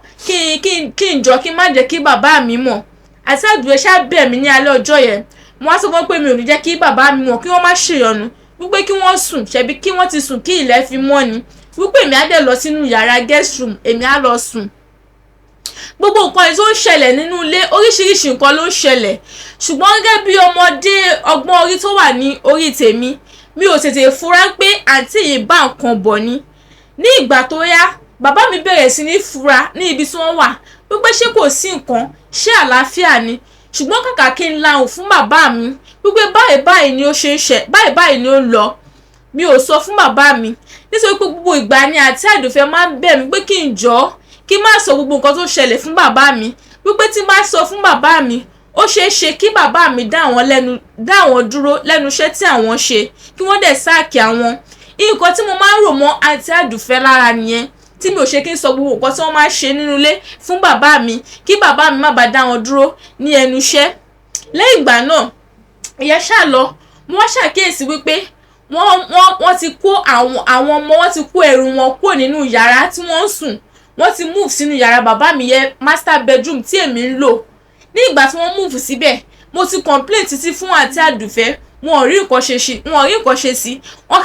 kí n jọ̀ọ́, kí n má jẹ́ kí bàbá mi mọ̀. Àǹtí Àdùfẹ́ ṣá bẹ̀ mí ní alẹ́ ọjọ́ yẹn. Mo wá sọ fún wọn pé mi ò ní jẹ́ kí bàbá mi mọ̀, kí wọ́n má ṣèyọnu, wípé kí wọ́n sùn, ṣebí kí wọ́n ti sùn kí ilẹ̀ fi mọ́ ni, wípé èmi á dẹ̀ lọ sínú yàrá guest room, èmi á lọ sùn. Gbogbo nǹkan yìí tó ń ṣẹlẹ̀ nínú ilé, oríṣiríṣi nǹkan ló ń ṣẹlẹ̀, ṣùgbọ́n gẹ́gẹ́ bí ọmọdé, ọgbọ́n orí tó wà ní orí tèmi, mi ò tètè fura pé àǹtí yìí bá nǹkan bọ̀ ni. Ní ìgbà tó yá, bàbá mi bẹ̀rẹ̀ sí ní fura ní ibi tí wọ́n wà wípé ṣé kò sí nǹkan, ṣé àlàáfíà ni? Ṣùgbọ́n kàkà kí n lahùn fún bàbá mi wípé báyìí báyìí ni ó ṣe ń ṣe, báyìí báyìí ni ó ń lọ, mi ò sọ fún bàbá mi, nítorí pé gbogbo ìgbà ni àǹtí Àdùfẹ́ máa ń bẹ̀ mí pé kí n jọ̀ọ́, kí n má sọ gbogbo nǹkan tó ṣẹlẹ̀ fún bàbá mi, wípé tí n bá sọ fún bàbá mi, ó ṣeé ṣe kí bàbá mi dá àwọn lẹ́nu, dá àwọn dúró lẹ́nu iṣẹ́ tí àwọn ṣe, kí wọ́n dẹ̀ sack àwọn. Nǹkan tí mo máa ń rò mọ́ àǹtí Àdùfẹ́ lára nìyẹn, tí mi ò ṣe kí n sọ gbogbo nǹkan tí wọ́n máa ń ṣe nínú ilé fún bàbá mi, kí bàbá mi má bàa dá wọn dúró ní ẹnu iṣẹ́. Lẹ́yìn ìgbà náà, ìyẹn ṣá lọ. Mo wá ṣàkíyèsí wípé wọ́n ti kó àwọn ọmọ, wọ́n ti kó ẹrù wọn kúrò nínú yàrá tí wọ́n ń sùn. Wọ́n ti move sínú yàrá bàbá mi yẹn, master bedroom tí èmi ń lò. Ní ìgbà tí wọ́n move síbẹ̀, mo ti complain títí fún àǹtí Àdùfẹ́, wọn ò rí nǹkan ṣe sí, wọn ò rí nǹkan ṣe sí. Wọ́n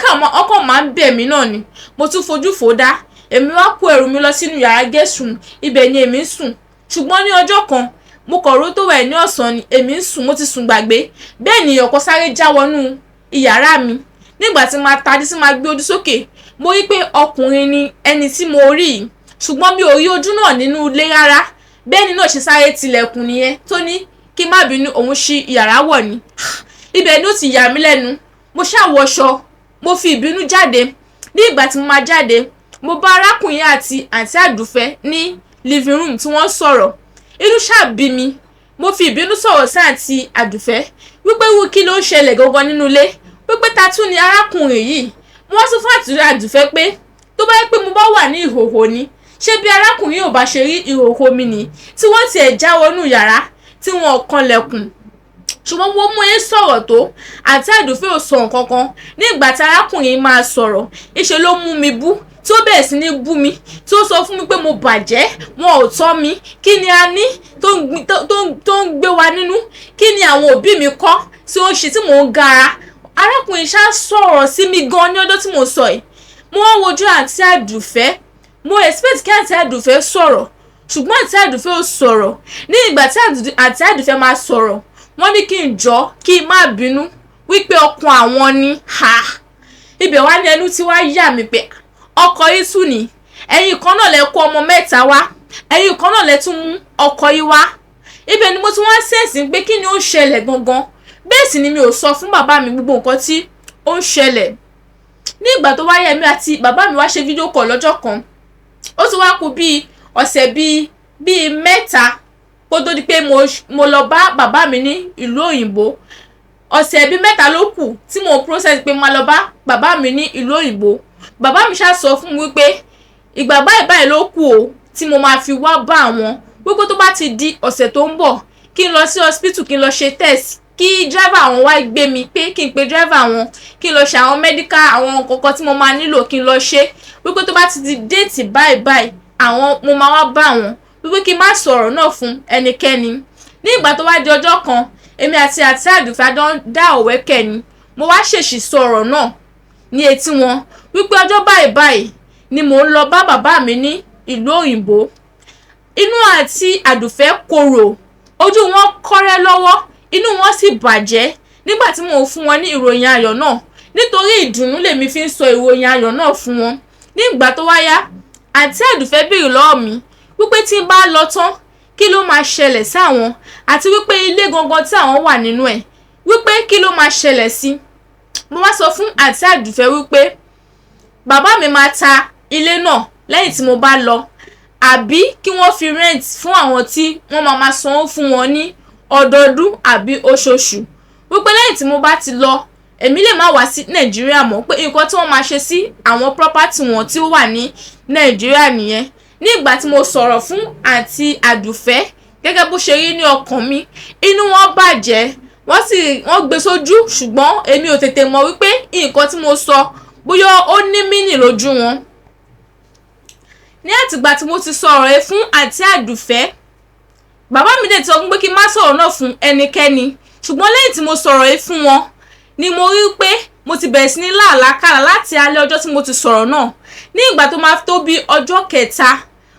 kàn máa ń bẹ̀ mí náà ni. Mo tún fojú fò dá. Èmi wá kó ẹrù mi lọ sínú yàrá guest room, ibẹ̀ ni èmi ń sùn. Ṣùgbọ́n ní ọjọ́ kan, mo kàn ró tó wẹ̀ ní ọ̀sán ni èmi ń sùn, mo ti sùn gbàgbé. Bẹ́ẹ̀ ni èèyàn kan sáré já wọnú ìyàrá mi. Nígbà tí màá tají, tí màá gbé ojú sókè, mo rí pé ọkùnrin ni ẹni tí mo rí yìí, ṣùgbọ́n mi ò rí ojú náà nínú ilé rárá. Bẹ́ẹ̀ ni náà ṣe sáré tilẹ̀kùn nìyẹn, tó ní kí n má bínú, òun ṣí ìyàrá wọ̀ ni. Ibẹ̀ ni ó ti yà mí lẹ́nu. Mo ṣá wọṣọ, mo fi ìbínú jáde. Ní ìgbà tí mo máa jáde, mo bá arákùnrin àti àǹtí Àdùfẹ́ ní living room tí wọ́n ń sọ̀rọ̀. Inú ṣá bí mi. Mo fi ìbínú sọ̀rọ̀ sí àǹtí Àdùfẹ́ wípé irú kí ló ń ṣẹlẹ̀ gangan nínú ilé, wípé ta tún ni arákùnrin yìí. Mo wá sọ fún àǹtí Àdùfẹ́ pé tó bá yẹ pé mo bá wà ní ìhòhò ni, ṣé bí arákùnrin ò bá ṣe rí ìhòhò mi nì, tí wọ́n tiẹ̀ já wọnú yàrá tí wọn ò kanlẹ̀kùn? Ṣùgbọ́n mo mú yín sọ̀rọ̀ tó, àǹtí Àdùfẹ́ ò sọ nǹkan kan. Ní ìgbà tí arákùnrin máa sọ̀rọ̀, ìṣe ló mú mi bú, tí ó bẹ̀rẹ̀ sí ní bú mi, tí ó sọ fún mi pé mo bàjẹ́, wọn ò tọ́ mi, kí ni a ní tó ń gbé wa nínú, kí ni àwọn òbí mi kọ́ tí ó ń ṣe tí mò ń gara. Arákùnrin ṣá sọ̀rọ̀ sí mi gan ní ọjọ́ tí mo sọ yìí. Mo wá wojú àǹtí Àdùfẹ́, mo expect kí àǹtí Àdùfẹ́ sọ̀rọ̀, ṣùgbọ́n àǹtí Àdùfẹ́ ò sọ̀rọ̀. Ní ìgbà tí àǹtí Àdùfẹ́ máa sọ̀rọ̀, wọ́n ní kí n jọ́, kí n má bínú, wípé ọkàn àwọn ni. Ha, ibẹ̀ wá ní ẹnu tí wá yà mí pé ọkọ yìí tún ní, ẹ̀yin kan náà lẹ kó ọmọ mẹ́ta wá, ẹ̀yin kan náà lẹ tún mú ọkọ yìí wá. Ibẹ̀ ni mo tún wá sense pé kí ni ó ń ṣẹlẹ̀ gangan. Bẹ́ẹ̀ sì ni mi ò sọ fún bàbá mi gbogbo nǹkan tí ó ń ṣẹlẹ̀. Ní ìgbà tó wáyé, mi àti bàbá mi wá ṣe video call lọ́jọ́ kan. Ó ti wá kù bíi ọ̀sẹ̀ bíi 3 kó tó di pé mo lọ bá bàbá mi ní ìlú òyìnbó. Ọ̀sẹ̀ bíi 3 ló kù tí mo process pé máa lọ bá bàbá mi ní ìlú òyìnbó. Bàbá mi ṣá sọ fún mi wípé ìgbà báyìí báyìí ló kù o tí mo máa fi wá bá àwọn, wípé tó bá ti di ọ̀sẹ̀ tó ń bọ̀, kí n lọ sí hospital, kí n lọ ṣe test, kí driver àwọn wá gbé mi, pé kí n pe driver àwọn, kí n lọ ṣe àwọn medical, àwọn nǹkan tí mo máa nílò kí n lọ ṣe, wípé tó bá ti di date báyìí báyìí, àwọn mo máa wá bá àwọn, wípé kí n má sọ̀rọ̀ náà fún ẹnikẹ́ni. Ní ìgbà tó wá di ọjọ́ kan, èmi àti àǹtí Àdùfẹ́ jọ ń dá ọ̀wẹ́kẹ̀ ni. Mo wá ṣèṣì sọ̀rọ̀ náà ní etí wọn wípé ọjọ́ báyìí báyìí ni mò ń lọ bá bàbá mi ní ìlú òyìnbó. Inú àǹtí Àdùfẹ́ korò, ojú wọn kọ́rẹ́ lọ́wọ́, inú wọn sì bàjẹ́ nígbà tí mò ń fún wọn ní ìròyìn ayọ̀ náà. Nítorí Nítorí ìdùnnú lèmi fi ń sọ ìròyìn ayọ̀ náà fún wọn. Ní ìgbà tó wá yá, àǹtí Àdùfẹ́ béèrè lọ́wọ́ mi wípé tí n bá lọ tán, kí ló máa ṣẹlẹ̀ sí àwọn, àti wípé ilé gangan tí àwọn wà nínú ẹ̀, wípé kí ló máa ṣẹlẹ̀ sí. Mo wá sọ fún àǹtí Àdùfẹ́ wípé bàbá mi máa ta ilé náà lẹ́yìn tí mo bá lọ, àbí kí wọ́n fi rent fún àwọn tí wọ́n máa máa sanwó fún wọn ní ọdọọdún àbí oṣooṣù. Wípé lẹ́yìn tí mo bá ti lọ, èmi lè má wá sí Nàìjíríà mọ́, pé nǹkan tí wọ́n máa ṣe sí àwọn property wọn tí ó wà ní Nàìjíríà nìyẹn. Ní ìgbà tí mo sọ̀rọ̀ fún àǹtí Àdùfẹ́ gẹ́gẹ́ bó ṣe rí ní ọkàn mi, inú wọn bàjẹ́, wọ́n sì wọ́n gbé sójú, ṣùgbọ́n èmi ò tètè mọ̀ wípé nǹkan tí mo sọ bóyá ó ní mínì lójú wọn. Ní àtìgbà tí mo ti sọ̀rọ̀ yìí fún àǹtí Àdùfẹ́, bàbá mi dẹ̀ ti sọ fún pé kí n má sọ̀rọ̀ náà fún ẹnikẹ́ni, ṣùgbọ́n lẹ́yìn tí mo sọ̀rọ̀ yìí fún wọn ni mo rí pé mo ti bẹ̀rẹ̀ sí ní làlákàlà láti alẹ́ ọjọ́ tí mo ti sọ̀rọ̀ náà. Ní ìgbà tó máa tó bí ọjọ́ kẹta,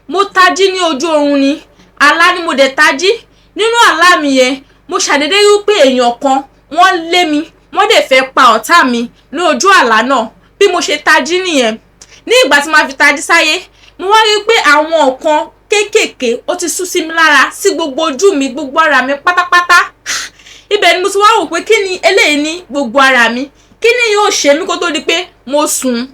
mo tají ní ojú oorun ni. Àlá ni mo dẹ̀ tají. Nínú àlá mi yẹn, mo ṣàdédé rí pé èèyàn kan wọ́n lé mi, wọ́n dẹ̀ fẹ́ pa ọ̀tá mi ní ojú àlá náà. Bí mo ṣe tají nìyẹn. Ní ìgbà tí màá fi tají sáyé, mo wá rí pé àwọn nǹkan kéékèèké ó ti sú sí mi lára, sí gbogbo ojú mi, gbogbo ara mi pátápátá. Ibẹ̀ ni mo ti wá rò pé kí ni eléyìí ní gbogbo ara mi, kí ni yóò ṣe mí kó tó di pé mo sùn.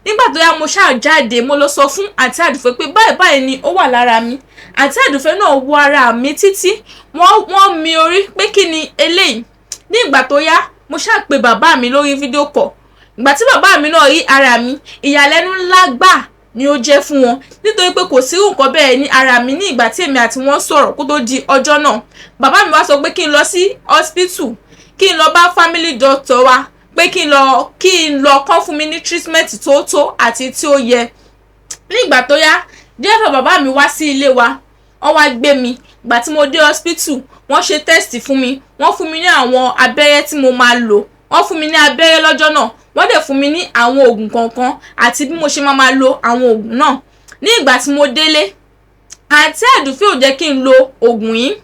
Nígbà tó yá, mo ṣáà jáde, mo lọ sọ fún àǹtí Àdùfẹ́ pé báyìí báyìí ni ó wà lára mi. Àǹtí Àdùfẹ́ náà wo ara mi títí, wọ́n mi orí pé kí ni eléyìí. Ní ìgbà tó yá, mo ṣáà pe bàbá mi lórí fídíò call. Ìgbà tí bàbá mi náà rí ara mi, ìyàlẹ́nu ńlá gbà ni ó jẹ́ fún wọn, nítorí pé kò sí nǹkan bẹ́ẹ̀ ní ara mi ní ìgbà tí èmi àti wọn sọ̀rọ̀ kó tó di ọjọ́ náà. Bàbá mi wá sọ pé kí n lọ sí hospital, kí n lọ bá family doctor wa, pé kí n lọ kán fún mi ní treatment tó tó àti tí ó yẹ. Ní ìgbà tó yá, dírẹ́fà bàbá mi wá sí ilé wa, wọ́n wá gbé mi. Ìgbà tí mo dé hospital, wọ́n ṣe test fún mi, wọ́n fún mi ní àwọn abẹ́rẹ́ tí mo máa lò. Wọ́n fún mi ní abẹ́rẹ́ lọ́jọ́ náà, wọ́n dẹ̀ fún mi ní àwọn oògùn kọ̀ọ̀kan àti bí mo ṣe máa máa lo àwọn oògùn náà. Ní ìgbà tí mo délé, àǹtí Àdùfẹ́ ò jẹ́ kí n lo oògùn yìí,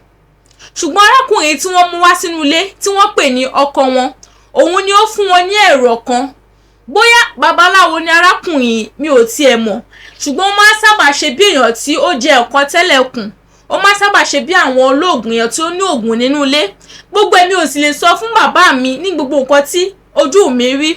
ṣùgbọ́n arákùnrin tí wọ́n mú wá sínú ilé tí wọ́n pè ní ọkọ wọn, òun ni ó fún wọn ní ẹ̀rọ kan. Bóyá babaláwo ni arákùnrin yìí, mi ò tiẹ̀ mọ̀, ṣùgbọ́n ó máa ń sábà ṣe bí èèyàn tí ó jẹ nǹkan tẹ́lẹ̀ kùn. Ó máa ń sábà ṣe bí àwọn olóògùn, èèyàn tí ó ní oògùn nínú ilé. Gbogbo èmi ò sì lè sọ fún bàbá mi ní gbogbo nǹkan tí ojú mi rí.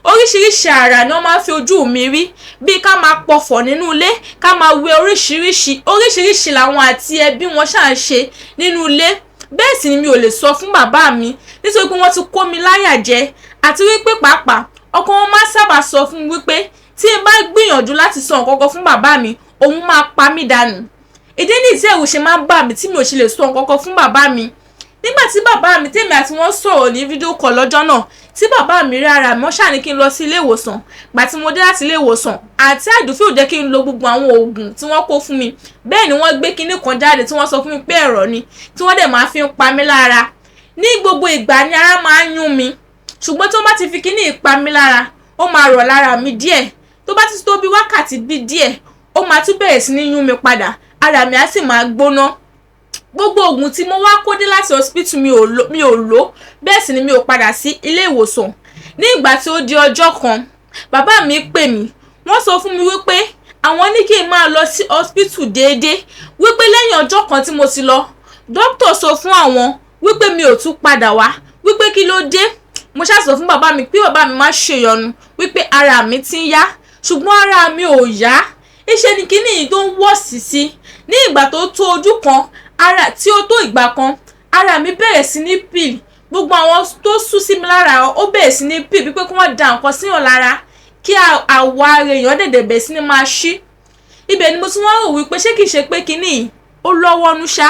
Oríṣiríṣi àrà ni wọ́n máa ń fi ojú mi rí, bíi ká máa pọ̀fọ̀ nínú ilé, ká máa wẹ oríṣiríṣi oríṣiríṣi làwọn àti ẹbí wọn ṣáà ń ṣe nínú ilé. Bẹ́ẹ̀ sì ni mi ò lè sọ fún bàbá mi, nítorí pé wọ́n ti kó mi láyà jẹ, àti wípé pàápàá ọkọ wọn máa ń sábà sọ fún mi wípé tí n bá gbìyànjú láti sọ nǹkan kan fún bàbá mi, òun máa pa mí dànù. Ìdí nìyí tí ẹ̀rù ṣe máa ń bà mí tí mi ò ṣe lè sọ nǹkan kan fún bàbá mi. Nígbà tí bàbá mi, tèmi àti wọn sọ̀rọ̀ ní fídíò call lọ́jọ́ náà, tí bàbá mi rí ara mi, wọ́n ṣáà ní kí n lọ sí ilé ìwòsàn. Gbà tí mo dé láti ilé ìwòsàn, àǹtí Àdùfẹ́ ò jẹ́ kí n lo gbogbo àwọn oògùn tí wọ́n kó fún mi. Bẹ́ẹ̀ ni wọ́n gbé kinní kan jáde tí wọ́n sọ fún mi pé ẹ̀rọ ni, tí wọ́n dẹ̀ máa fi ń pa mí lára. Ní gbogbo ìgbà ni ara máa ń yún mi, ṣùgbọ́n tí wọ́n bá ti fi kinní yìí pa mí lára, ó máa rọ̀ lára mi díẹ̀. Tó bá ti tó bí wákàtí bí díẹ̀, ó máa tún bẹ̀rẹ̀ sí ní yún mi padà, ara mi á sì máa gbóná. Gbogbo oògùn tí mo wá kó dé láti hospital, mi ò lò. Bẹ́ẹ̀ sì ni mi ò padà sí ilé ìwòsàn. Ní ìgbà tí ó di ọjọ́ kan, bàbá mi pè mí, wọ́n sọ fún mi wípé àwọn ní kí n máa lọ sí hospital déédéé, wípé lẹ́yìn ọjọ́ kan tí mo ti lọ, dókítà sọ fún àwọn wípé mi ò tún padà wá, wípé kí ló dé. Mo ṣáà sọ fún bàbá mi pé bàbá mi má ṣèyọnu, wípé ara mi ti ń yá, ṣùgbọ́n ara mi ò yá. Ìṣe ni kíní yìí tó ń wọ̀ sí sí. Ní ìgbà tó tó ojú kan ara tí ó tó ìgbà kan, ara mi bẹ̀rẹ̀ sí ní peel. Gbogbo àwọn tó sú sí mi lára, ó bẹ̀rẹ̀ sí ní peel, bí pé kí wọ́n da nǹkan síyàn lára, kí àwọ̀ ara èèyàn dẹ̀dẹ̀ bẹ̀rẹ̀ sí ní máa ṣí. Ibẹ̀ ni mo tún wá rò wípé ṣé kìí ṣe pé kíní yìí ó lọ́wọ́ nú ṣá.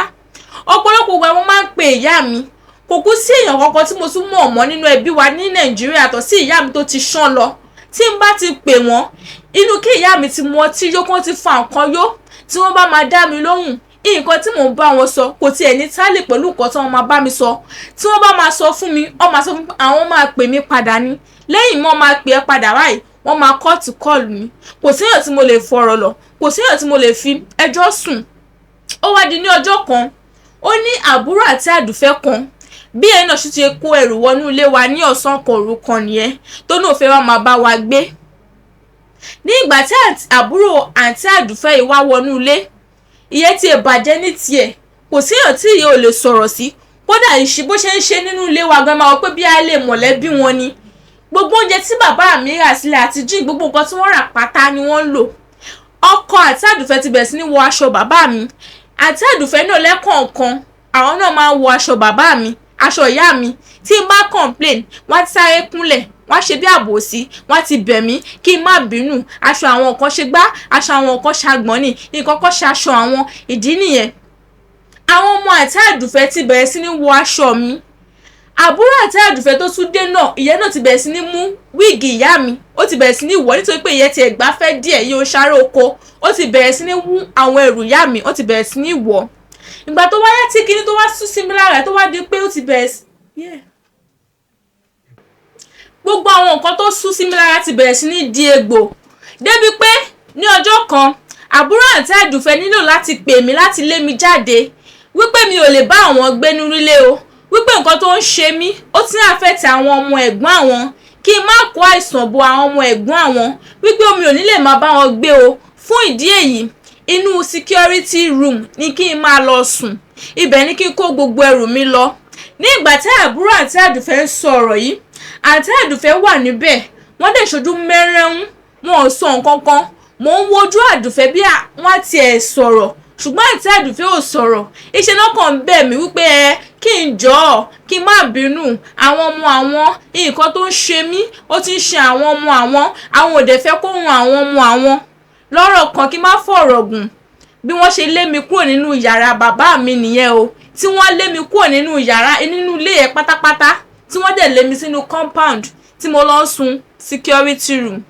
Ọ̀pọ̀lọpọ̀ ìgbà mo máa ń pe ìyá mi. Kò kú sí èèyàn kankan tí mo tún mọ̀ mọ́ nínú ẹbí wa ní Nàìjíríà yàtọ̀ sí ìyá mi tó ti ṣán lọ. Tí n bá ti pè wọ́n, inú kí ìyá mi ti mu ọtí yó, kí wọ́n ti fa nǹkan yó, tí wọ́n bá máa dá mi lóhùn, nǹkan tí mò ń bá wọn sọ kò tiẹ̀ ní tálè pẹ̀lú nǹkan tí wọ́n máa bá mi sọ. Tí wọ́n bá máa sọ fún mi, wọ́n máa sọ fún mi pé àwọn máa pè mí padà ní lẹ́yìn mọ́, máa pè é padà báyìí, wọ́n máa cut call mi. Kò séèyàn tí mo lè fọ̀rọ̀ lọ̀, kò séèyàn tí mo lè fi ẹjọ́ sùn. Ó wá di ní ọjọ́ kan, ó ní àbúrò àti Àdùfẹ́ kan. Bí ẹ̀ náà ṣe ti kó ẹrù wọnú ilé wa ní ọ̀sán kan òru kan nìyẹn, tó náà fẹ́ wá máa bá wa gbé. Ní ìgbà tí àbúrò àǹtí Àdùfẹ́ yìí wá wọnú ilé, ìyẹn ti bàjẹ́ ní tiẹ̀. Kò séèyàn tí ìyẹn ò lè sọ̀rọ̀ sí. Kódà ìṣe bó ṣe ń ṣe nínú ilé wa gan máa wọ pé bí a lè mọ̀lẹ́bí wọn ni. Gbogbo oúnjẹ tí bàbá mi rà sílẹ̀ àti jíìn, gbogbo nǹkan tí wọ́n rà pátá ni wọ́n ń lò. Ọkọ àǹtí Àdùfẹ́ ti bẹ̀rẹ̀ sí ní wọ aṣọ bàbá mi. Àǹtí Àdùfẹ́ náà lẹ́kọ̀ọ̀kan, àwọn náà máa ń wọ aṣọ bàbá mi, aṣọ ìyá mi. Tí n bá complain, wọ́n á ti sáré kúnlẹ̀, wọ́n á ṣe bí àbòsí, wọ́n á ti bẹ̀ mí kí n má bínú. Aṣọ àwọn kan ṣe gbá, aṣọ àwọn kan ṣàgbọ́n ni, nǹkan kan ṣe aṣọ àwọn. Ìdí nìyẹn. Àwọn ọmọ àǹtí Àdùfẹ́ ti bẹ̀rẹ̀ sí ní wọ aṣọ mi. Àbúrò àǹtí Àdùfẹ́ tó tún dé náà, ìyẹn náà ti bẹ̀rẹ̀ sí ní mú wíìgì ìyá mi. Ó ti bẹ̀rẹ̀ sí ní wọ̀ nítorí pé ìyẹn ti ẹ̀gbá fẹ́ díẹ̀, yóò ṣáré oko. Ó ti bẹ̀rẹ̀ sí ní wú àwọn ẹrù ìyá mi, ó ti bẹ̀rẹ̀ sí ní wọ̀. Ìgbà tó wáyá tí kinní tó wá sú sí mi lára, tó wá di pé ó ti bẹ̀rẹ̀ sí, yeah, gbogbo àwọn nǹkan tó sú sí mi lára ti bẹ̀rẹ̀ sí ní di egbò. Débi pé ní ọjọ́ kan, àbúrò àǹtí Àdùfẹ́ nílò láti pè mí láti lé mi jáde, wípé mi ò lè bá àwọn gbé nínú ilé o, wípé nǹkan tó ń ṣe mí ó ti ń affect àwọn ọmọ ẹ̀gbọ́n àwọn, kí n má kó àìsàn bo àwọn ọmọ ẹ̀gbọ́n àwọn, wípé mi ò ní lè máa bá wọn gbé o. Fún ìdí èyí, inú security room ni kí n máa lọ sùn, ibẹ̀ ni kí n kó gbogbo ẹrù mi lọ. Ní ìgbà tí àbúrò àǹtí Àdùfẹ́ ń sọ ọ̀rọ̀ yìí, àǹtí Àdùfẹ́ wà níbẹ̀, wọ́n dẹ̀ ṣojú mẹ́rẹ́ún, wọn ò sọ nǹkan kan. Mò ń wojú Àdùfẹ́ bí wọ́n tiẹ̀ sọ̀rọ̀, ṣùgbọ́n àǹtí Àdùfẹ́ ò sọ̀rọ̀. Iṣẹ́ náà kàn ń bẹ̀ mí wípé ẹ kí n jọ̀ọ́, kí n má bínú, àwọn ọmọ àwọn, nǹkan tó ń ṣe mí ó ti ń ṣe àwọn ọmọ àwọn, àwọn ò dẹ̀ fẹ́ kó run àwọn ọmọ àwọn. Lọ́rọ̀ kan, kí n má fọ̀rọ̀ gùn, bí wọ́n ṣe lé mi kúrò nínú yàrá bàbá mi nìyẹn o, tí wọ́n lé mi kúrò nínú yàrá, nínú ilé yẹn pátápátá, tí wọ́n dẹ̀ lé mi sínú compound, tí mo lọ ń sùn security room.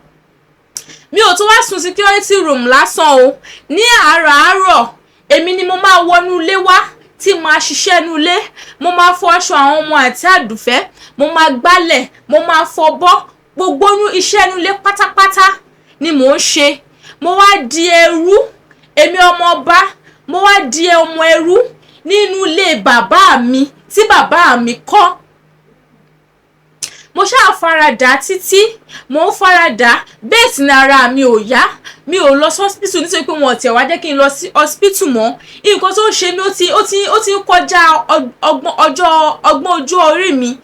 Mi ò tún wá sùn security room lásán o. Ní àràárọ̀, èmi ni mo máa wọnú ilé wá tí máa ṣiṣẹ́ nínú ilé. Mo máa fọ aṣọ àwọn ọmọ àǹtí Àdùfẹ́, mo máa gbálẹ̀, mo máa fọbọ́, gbogbo iṣẹ́ inú ilé pátápátá ni mò ń ṣe. Mo wá di ẹrú. Èmi ọmọ ọba, mo wá di ọmọ ẹrú nínú ilé bàbá mi tí bàbá mi kọ́. Mo ṣáà faradà títí mo ń faradà. Bẹ́ẹ̀ sì ni ara mi ò yá. Mi ò lọ sí hospital nítorí pé wọn ò tiẹ̀ wá jẹ́ kí n lọ sí hospital mọ́. Nǹkan tó ń ṣe mí, ó ti ń kọjá ọgbọ́n ọjọ́, ọgbọ́n ojú orí mi.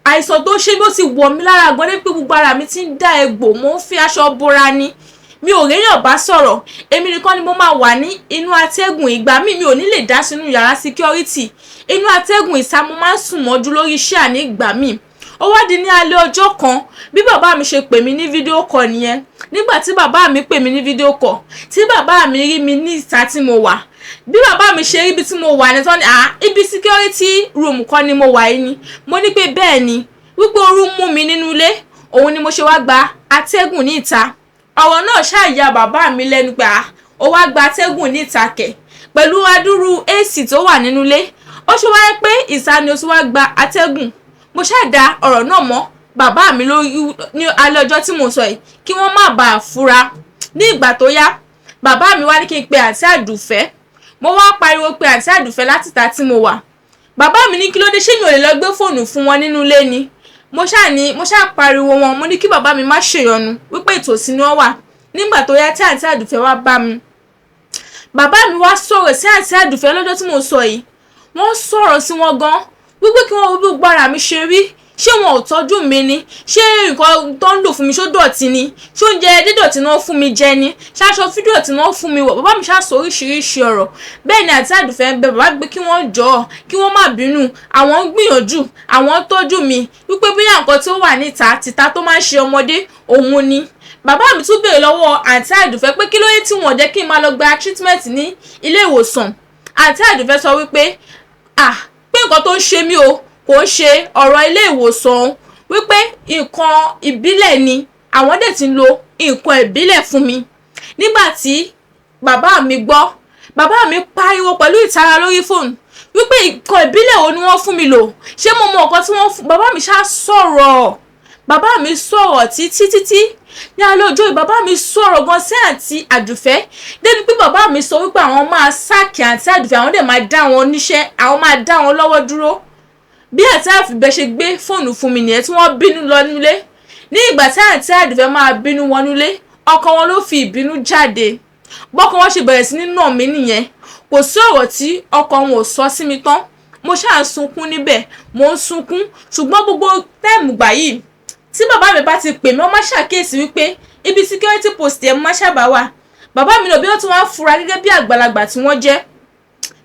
Àìsàn tó ń ṣe mí, ó ti wọ̀ mí lára gan ní pé gbogbo ara mi ti ń dá egbò. Mo ń fi aṣọ bora ni. Mi ò réyàn bá sọ̀rọ̀. Èmi nìkan ni mo máa wà ní inú atẹ́gùn. Ìgbà míì, mi ò ní lè dá sínú yàrá security. Inú atẹ́gùn ìta mo máa ń sùn mọ́jú lórí iṣẹ́ ní ìgbà míì. Ó wá di ní alẹ́ ọjọ́ kan, bí bàbá mi ṣe pè mí ní video call nìyẹn. Nígbà tí bàbá mi pè mí ní video call, tí bàbá mi rí mi ní ìta tí mo wà, bí bàbá mi ṣe rí ibi tí mo wà ní tán ni, "Ah, ibi security room kọ́ ni mo wà yìí ni?" Mo ní pé bẹ́ẹ̀ ni, wípé ooru mú mi nínú ilé, òun ni mo ṣe wá gba atẹ́gùn ní ìta. Ọ̀rọ̀ náà ṣáà ya bàbá mi lẹ́nu pé, "Ah, ó wá gba atẹ́gùn ní ìta kẹ̀, pẹ̀lú adúrú AC tó wà nínú ilé, ó ṣe wáyé pé ìta ni ó ti wá gba atẹ́gùn?" Mo ṣáà da ọ̀rọ̀ náà mọ́ bàbá mi lórí ní alẹ́ ọjọ́ tí mo sọ yìí kí wọ́n má bàa fura. Ní ìgbà tó yá, bàbá mi wá ní kí n pe àǹtí Àdùfẹ́. Mo wá pariwo pé àǹtí Àdùfẹ́ láti ìta tí mo wà. Bàbá mi ní kí ló dé, ṣé mi ò lè lọ gbé fóònù fún wọn nínú ilé ni? Mo ṣáà ní, mo ṣáà pariwo wọn. Mo ní kí bàbá mi má ṣèyọnu, wípé ìtòsí ni wọ́n wà. Nígbà tó yá tí àǹtí Àdùfẹ́ wá bá mi, bàbá mi wá sọ̀rọ̀ sí àǹtí Àdùfẹ́ lọ́jọ́ tí mo sọ yìí. Wọ́n sọ̀rọ̀ sí wọn gan wípé kí wọ́n wo bí gbogbo ara mi ṣe rí, ṣé wọn ò tọ́jú mi ni? Ṣé nǹkan tó ń lò fún mi, ṣó dọ̀tí ni? Ṣé oúnjẹ dídọ̀tí náà fún mi jẹ ni? Ṣaṣọ fídọ̀tí náà fún mi wọ̀? Bàbá mi ṣáà sọ oríṣiríṣi ọ̀rọ̀. Bẹ́ẹ̀ ni àǹtí Àdùfẹ́ ń bẹ bàbá gbé kí wọ́n jọ̀ọ́, kí wọ́n má bínú, àwọn ń gbìyànjú, àwọn ń tọ́jú mi, wípé bóyá nǹkan tó wà níta tìta tó máa ń ṣe ọmọdé òun ni. Bàbá mi tún béèrè lọ́wọ́ àǹtí Àdùfẹ́ pé kí ló dé tí wọ́n jẹ́ kí n máa lọ gba treatment ní ilé ìwòsàn. Àǹtí Àdùfẹ́ sọ wípé, ah, pé nǹkan tó ń ṣe mí o, kò ń ṣe ọ̀rọ̀ ilé ìwòsàn o, wípé nǹkan ìbílẹ̀ ni, àwọn dẹ̀ ti ń lo nǹkan ìbílẹ̀ fún mi. Nígbà tí bàbá mi gbọ́, bàbá mi pariwo pẹ̀lú ìtara lórí fóònù wípé nǹkan ìbílẹ̀ wo ni wọ́n fún mi lò? Ṣé mo mọ nǹkan tí wọ́n fún? Bàbá mi ṣá sọ̀rọ̀. Bàbá mi sọ̀rọ̀ títí títí ní alẹ́ ọjọ́ yìí. Bàbá mi sọ̀rọ̀ gan sí àǹtí Àdùfẹ́ débi pé bàbá mi sọ wípé àwọn máa sack àǹtí Àdùfẹ́, àwọn dẹ̀ máa dá wọn níṣẹ́, àwọn máa dá wọn lọ́wọ́ dúró. Bí àǹtí Àdùfẹ́ ṣe gbé fóònù fún mi nìyẹn tí wọ́n bínú lọ nílé. Ní ìgbà tí àǹtí Àdùfẹ́ máa bínú wọnúlé, ọkọ wọn ló fi ìbínú jáde. Bọ́kọ wọn ṣe bẹ̀rẹ̀ sí ní nà mí nìyẹn. Kò sí ọ̀rọ̀ tí ọkọ wọn ò sọ sí mi tán. Mo ṣáà ń sunkún níbẹ̀, mo ń sunkún. Ṣùgbọ́n gbogbo time gbà yìí tí bàbá mi bá ti pè mí, wọ́n máa ṣàkíyèsí wípé ibi security post yẹn mo máa sábà wà. Bàbá mi náà bí wọ́n ti wá ń fura gẹ́gẹ́ bí àgbàlagbà tí wọ́n jẹ́.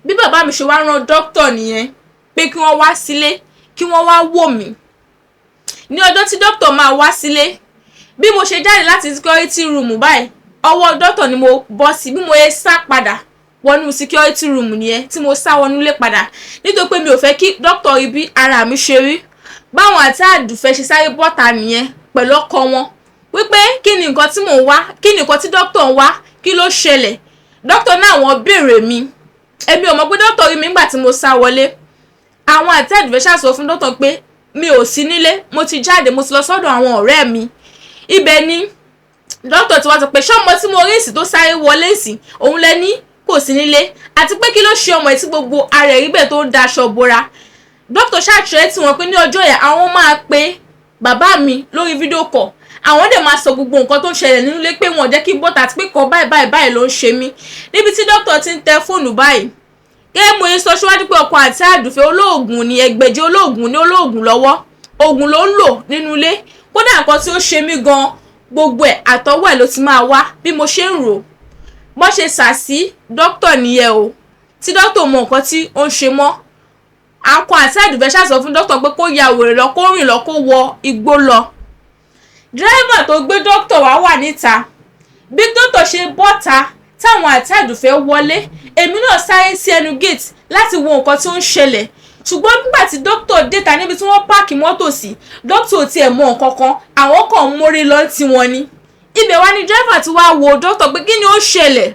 Bí bàbá mi ṣe wá rán dókítà nìyẹn pé kí wọ́n wá sílé, kí wọ́n wá wò mí. Ní ọjọ́ tí dókítà máa wá sílé, bí mo ṣe jáde láti security room báyìí, ọwọ́ dókítà ni mo bọ́ sí. Bí mo ṣe sá padà wọnú security room nìyẹn, tí mo sá wọnú ilé padà, nítorí pé mi ò fẹ́ kí dókítà rí bí ara mi ṣe rí. Báwọn àǹtí Àdùfẹ́ ṣe sáré bọ́ta nìyẹn pẹ̀lú ọkọ wọn wípé kí ni nǹkan tí mò ń wá, kí ni nǹkan tí dókítà ń wá, kí ló ṣẹlẹ̀? Dókítà náà wọ́n béèrè mi. Èmi ò mọ̀ pé dókítà rí mi nígbà tí mo sá wọlé. Àwọn àǹtí Àdùfẹ́ ṣáà sọ fún dókítà pé mi ò sí nílé, mo ti jáde, mo ti lọ sọ́dọ̀ àwọn ọ̀rẹ́ mi. Ibẹ̀ ni dókítà tí wọ́n sọ pé, ṣé ọmọ tí mo rí ìsìn tó sáré wọlé ìsìn òun lẹ ní kò sí nílé? Àti pé kí ló ṣe ọmọ ẹ̀ tí gbogbo ara ẹ̀ rí bẹ́ẹ̀ tó ń daṣọ bora? Dókítà ṣàtúnṣe tí wọ́n pé ní ọjọ́ yẹn àwọn máa pe bàbá mi lórí video call, àwọn dẹ̀ máa sọ gbogbo nǹkan tó ń ṣẹlẹ̀ nínú ilé, pé wọ́n jẹ́ kí n bọ́ta, àti pé kọ́ báyìí báyìí báyìí ló ń ṣe mí. Níbi tí dókítà ti ń tẹ fóònù báyìí, gẹ́gẹ́ mo sọ síwájú pé ọkọ àǹtí Àdùfẹ́ olóògùn ni, ẹgbẹ̀jì olóògùn ní, olóògùn lọ́wọ́, oògùn ló ń lò nínú ilé. Kódà nǹkan tí ó ṣe mí gan, gbogbo ẹ̀ àtọwọ́ ẹ̀ ló ti máa wá bí mo ṣe ń rò. Bó ṣe sà sí dókítà nìyẹn o, tí dókítà mọ nǹkan tí ó ń ṣe mọ́. Ọkọ àǹtí Àdùfẹ́ ṣàṣọ fún dókítà pé kó ya wèrè lọ, kó rìn lọ, kó wọ igbó lọ. Dírẹ́fà tó gbé dókítà wá wà níta. Bí dókítà ṣe bọ́ta táwọn àǹtí Àdùfẹ́ wọlé, èmi náà sáré sí ẹnu gate láti wo nǹkan tí ó ń ṣẹlẹ̀. Ṣùgbọ́n nígbà tí dókítà déta níbi tí wọ́n park mọ́tò sí, dókítà ò tiẹ̀ mọ nǹkan kan, àwọn kan ń mórí lọ tí wọ́n ní. Ibẹ̀ wá ní dírẹ́fà tí wàá wo dókítà pé kí ni ó ṣẹlẹ̀.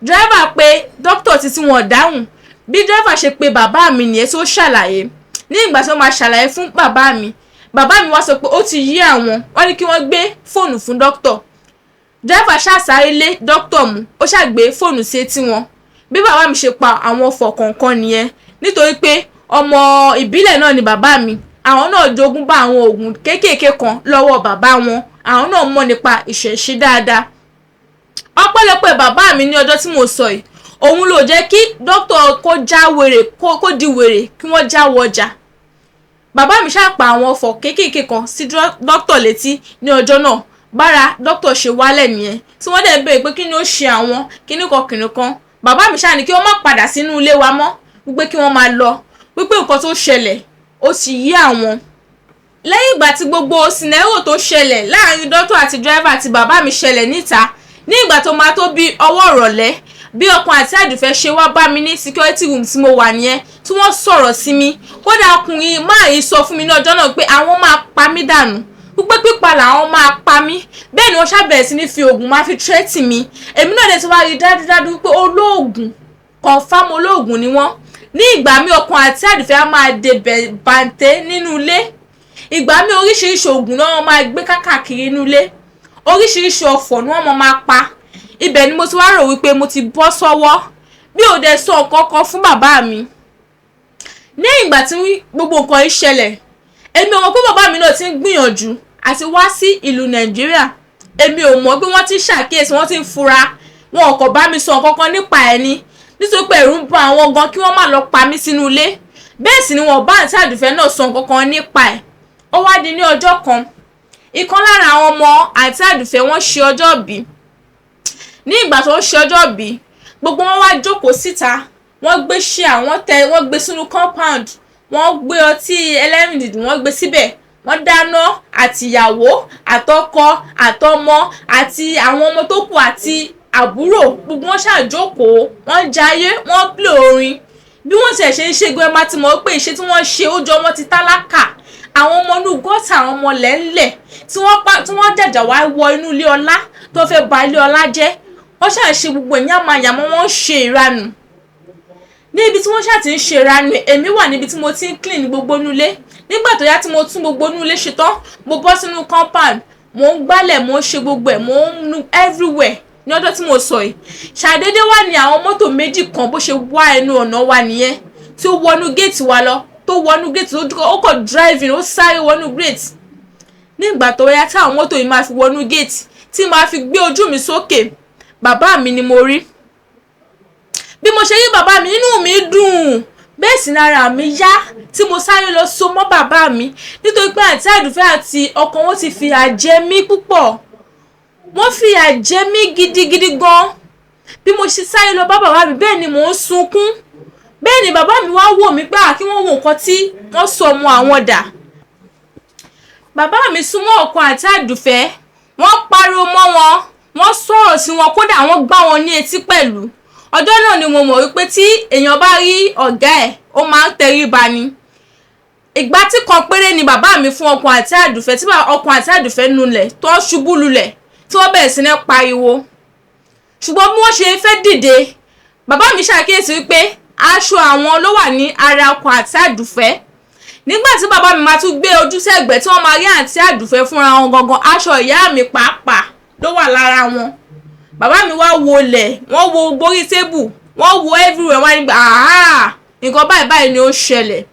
Dírẹ́fà pé dókítà títí wọn dáhùn. Bí dírẹ́fà ṣe pe bàbá mi nìyẹn tó ṣàlàyé. Ní ìgbà tí wọ́n máa ṣàlàyé fún bàbá mi, bàbá mi wá sọ pé ó ti yí àwọn. Wọ́n ní kí wọ́n gbé fóònù fún dókítà. Dírẹ́fà ṣàṣàrè lé dókítà mú, ó ṣàgbé fóònù sí etí wọn. Bí bàbá mi ṣe pa àwọn ọ̀fọ̀ kọ̀ọ̀kan nìyẹn, nítorí pé ọmọ ìbílẹ̀ náà ni bàbá mi. Àwọn náà jogún bá àwọn oògùn kéékèèké kan lọ́wọ́ bàbá wọn. Àwọn náà mọ̀ nípa ìṣẹ̀ṣe dáadáa. Ọpẹ́lọpẹ́ bàbá mi ní ọjọ́ tí mo sọ yìí, òun ló jẹ́ kí dókítà kó já wèrè, kó di wèrè, kí wọ́n já wọjà. Bàbá mi ṣàpà àwọn ọ̀fọ̀ kéékèèké kan sí dókítà létí ní ọjọ́ náà. Bára dókítà ṣe wálẹ̀ nìyẹn, tí wọ́n dẹ̀ ń béèrè pé kí ni ó ṣe àwọn, kíní kan kìnìún kan. Bàbá mi ṣáà ní kí wọ́n má padà sínú ilé wa mọ́, wípé kí wọ́n máa lọ, wípé nǹkan tó ṣẹlẹ̀ ó ti yé àwọn. Lẹ́yìn ìgbà tí gbogbo scenario tó ṣẹlẹ̀ láàrin dókítà àti dírẹ́fà àti bàbá mi ṣẹlẹ̀ níta, ní ìgbà tó máa tó bí ọwọ́ ìrọ̀lẹ́, bí ọkọ àǹtí Àdùfẹ́ ṣe wá bá mi ní security room tí mo wà nìyẹn, tí wọ́n sọ̀rọ̀ sí mi. Kódà ọkùnrin máa yìí sọ fún mi ní ọjọ́ náà pé àwọn máa pa mí dànù, wípé pípa làwọn máa pa mí. Bẹ́ẹ̀ ni wọ́n ṣàbẹ̀rẹ̀ sí ní fi oògùn máa fi threaten mi. Èmi náà dẹ̀ ti wá rí dájúdájú wípé olóògùn, confam olóògùn ni wọ́n. Ní ìgbà mi, ọkọ àǹtí Àdùfẹ́ á máa de bàǹtẹ́ nínú ilé. Ìgbà mi, oríṣiríṣi oògùn náà wọ́n máa gbé káàkiri inú ilé, oríṣiríṣi ọ̀fọ̀ ni wọ́n máa pa. Ibẹ̀ ni mo ti wá rò wípé mo ti bọ́ sọ́wọ́, bí ò dẹ̀ sọ nǹkan kan fún bàbá mi. Ní ìgbà tí gbogbo nǹkan yìí ṣẹlẹ̀, èmi ò mọ̀ pé bàbá mi náà ti ń gbìyànjú àti wá sí ìlú Nàìjíríà. Èmi ò mọ̀ pé wọ́n ti ń ṣàkíyèsí, wọ́n ti ń fura. Wọn ò kàn bá mi sọ nǹkan kan nípa ẹ̀ ni, nítorí pé ẹ̀rù ń bà àwọn gan kí wọ́n má lọ pa mí sínú ilé. Bẹ́ẹ̀ sì ni wọn bá àǹtí Àdùfẹ́ náà sọ nǹkan kan nípa ẹ̀. Ó wá di ní ọjọ́ kan, ìkan lára àwọn ọmọ àǹtí Àdùfẹ́, wọ́n ṣe ọjọ́ ìbí. Ní ìgbà tó ń ṣe ọjọ́ ìbí, gbogbo wọn wá jókòó síta, wọ́n gbé ṣíà, wọ́n tẹ, wọ́n gbé sínú compound, wọ́n gbé ọtí ẹlẹ́rìndòdò, wọ́n gbé síbẹ̀, wọ́n dáná, àtìyàwó àtọkọ àtọmọ àti àwọn ọmọ tó kù àti àbúrò, gbogbo wọn ṣàjókòó, wọ́n jayé, wọ́n play orin. Bí wọ́n ṣe ṣe ń ṣe gan, ẹ máa ti mọ̀ pé ìṣe tí wọ́n ṣe ó jọ wọ́n ti tálákà, àwọn ọmọ inú gọ́tà, àwọn ọmọ lẹ́ńlẹ̀ tí wọ́n pa, tí wọ́n jàjà wá wọ inú ilé ọlá tó fẹ́ ba ilé ọlá jẹ́. Wọ́n ṣáà ṣe gbogbo ìyàmàyàmọ́, wọ́n ṣe ìranù. Ní ibi tí wọ́n ṣáà ti ń ṣe ìranù, èmi wà níbi tí mo ti ń clean gbogbo inú ilé. Nígbà tó yá tí mo tún gbogbo inú ilé ṣe tán, mo bọ́ sínú compound, mò ń gbálẹ̀, mò ń ṣe gbogbo ẹ̀, mò ń nu everywhere. Ní ọjọ́ tí mo sọ yìí, ṣàdédé wà ní àwọn mọ́tò méjì kan bó ṣe wá ẹnu ọ̀nà wa nìyẹn, tí ó wọnú géètì wa lọ. tó wọnú gate, tó ó kọ̀ driving, ó sáré wọnú gate. Nígbà tó yá, táwọn mọ́tò yìí máa fi wọnú gate, tí máa fi gbé ojú mi sókè, bàbá mi ni mo rí. Bí mo ṣe rí bàbá mi, inú mi dùn, bẹ́ẹ̀ sì ni ara mi yá, tí mo sáré lọ so mọ́ bàbá mi, nítorí pé àǹtí Àdùfẹ́ àti ọkọ wọn ti fìyà jẹ mí púpọ̀. Wọ́n fìyà jẹ mí gidigidi gan. Bí mo ṣe sáré lọ bá bàbá mi, bẹ́ẹ̀ ni mò ń sunkún, bẹ́ẹ̀ ni bàbá mi wá wò mí pé kí wọ́n wo nǹkan tí wọ́n sọ ọmọ àwọn dà. Bàbá mi súnmọ́ ọkọ àǹtí Àdùfẹ́, wọ́n pariwo mọ́ wọn, wọ́n sọ̀rọ̀ sí wọn, kódà wọ́n gbá wọn ní etí pẹ̀lú. Ọjọ́ náà ni mo mọ̀ wípé tí èèyàn bá rí ọ̀gá ẹ̀, ó máa ń tẹríba ni. Ìgbà tí kan péré ni bàbá mi fún ọkọ àǹtí Àdùfẹ́, tí ọkọ àǹtí Àdùfẹ́ nulẹ̀, tó ń ṣubú lulẹ̀, tí wọ́n bẹ̀rẹ̀ sí ní pariwo. Ṣùgbọ́n bí wọ́n ṣe fẹ́ dìde, bàbá mi ṣàkíyèsí wípé aṣọ àwọn ló wà ní ara ọkọ àǹtí Àdùfẹ́. Nígbà tí bàbá mi máa tún gbé ojú sẹ́gbẹ̀ẹ́, tí wọ́n máa rí àǹtí Àdùfẹ́ fúnra wọn gangan, aṣọ ìyá mi pàápàá ló wà lára wọn. Bàbá mi wá wọlẹ̀, wọ́n wo gborí tébù, wọ́n wo everywhere, wọ́n á nígbà nǹkan báyìí báyìí ni ó ṣẹlẹ̀.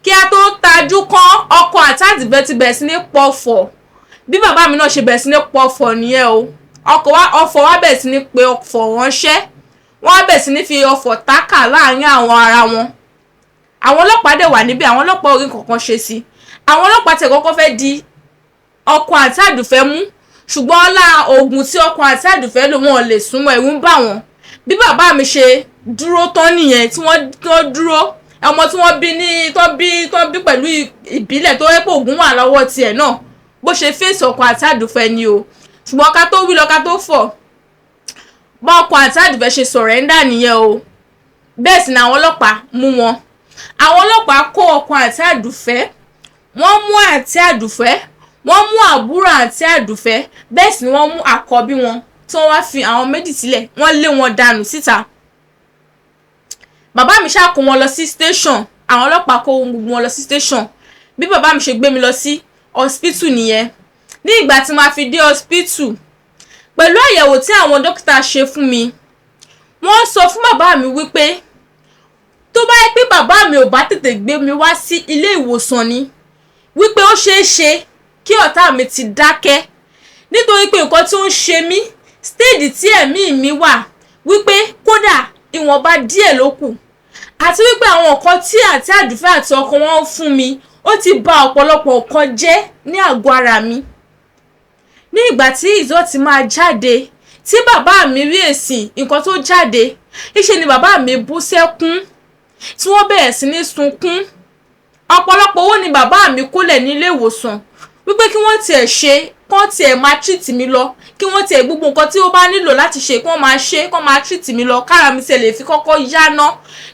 Kí a tó tajú kán, ọkọ àǹtí Àdùfẹ́ ti bẹ̀rẹ̀ sí ní pọ̀fọ̀. Bí bàbá mi náà ṣe bẹ̀rẹ̀ sí ní pọ̀fọ̀ nìyẹn o. Ọkọ̀ wa, ọfọ̀ wa bẹ̀rẹ̀ sí ní pe ọfọ̀ ránṣẹ́, wọ́n á bẹ̀rẹ̀ sí ní fi ọfọ̀ tákà láàrin àwọn ara wọn. Àwọn ọlọ́pàá dẹ̀ wà níbẹ̀, àwọn ọlọ́pàá orí kankan ṣe sí. Àwọn ọlọ́pàá tẹ̀ kọ́kọ́ fẹ́ di ọkọ àǹtí Àdùfẹ́ mú, ṣùgbọ́n ọlá oògùn tí ọkọ àǹtí Àdùfẹ́ lò, wọn ò lè súnmọ́, ẹ̀rù ń bà wọ́n. Bí bàbá mi ṣe dúró tán nìyẹn, tí wọ́n dúró, ọmọ tí wọ́n bí ní tó bí pẹ̀lú ìbílẹ̀, tó yẹ pé oògùn wà lọ́wọ́ tiẹ̀ náà, bó ṣe fèsì ọkọ àǹtí Àdùfẹ́ ni o. Ṣùgbọ́n ká tó wí lọ, ká tó fọ̀, bá ọkọ àǹtí Àdùfẹ́ ṣe surrender nìyẹn o. Bẹ́ẹ̀ sì ni àwọn ọlọ́pàá mú wọn. Àwọn ọlọ́pàá kó ọkọ àǹtí Àdùfẹ́, wọ́n mú àǹtí Àdùfẹ́, wọ́n mú àbúrò àǹtí Àdùfẹ́, bẹ́ẹ̀ sì ni wọ́n mú àkọ́bí wọn, tí wọ́n wá fi àwọn méjì sílẹ̀, wọ́n lé wọn dànù síta. Bàbá mi ṣáà kó wọn lọ sí station. Àwọn ọlọ́pàá kó gbogbo wọn lọ sí station. Bí bàbá mi ṣe gbé mi lọ sí hospital nìyẹn. Ní ìgbà tí màá fi dé hospital, pẹ̀lú àyẹ̀wò tí àwọn dókítà ṣe fún mi, wọ́n sọ fún bàbá mi wípé tó bá yẹ pé bàbá mi ò bá tètè gbé mi wá sí ilé ìwòsàn ni, wípé ó ṣeé ṣe kí ọ̀tá mi ti dákẹ́, nítorí pé nǹkan tí ó ń ṣe mí, stage tí ẹ̀mí mi wà, wípé kódà ìwọ̀nba díẹ̀ ló kù, àti wípé àwọn nǹkan tí àǹtí Àdùfẹ́ àti ọkọ wọn ń fún mi, ó ti ba ọ̀pọ̀lọpọ̀ nǹkan jẹ́ ní àgọ́ ara mi. Ní ìgbà tí result máa jáde, tí bàbá mi rí èsì nǹkan tó jáde, ìṣe ni bàbá mi bú sẹ́kún, tí wọ́n bẹ̀rẹ̀ sí ní sunkún. Ọ̀pọ̀lọpọ̀ owó ni bàbá mi kólẹ̀ nílé ìwòsàn, wípé kí wọ́n tiẹ̀ ṣe, kán tiẹ̀ máa treat mi lọ, kí wọ́n tiẹ̀ gbogbo nǹkan tí ó bá nílò láti ṣe, kí wọ́n máa ṣe, kán máa treat mi lọ, kára mi tiẹ̀ lè fi kọ́kọ́ yá ná,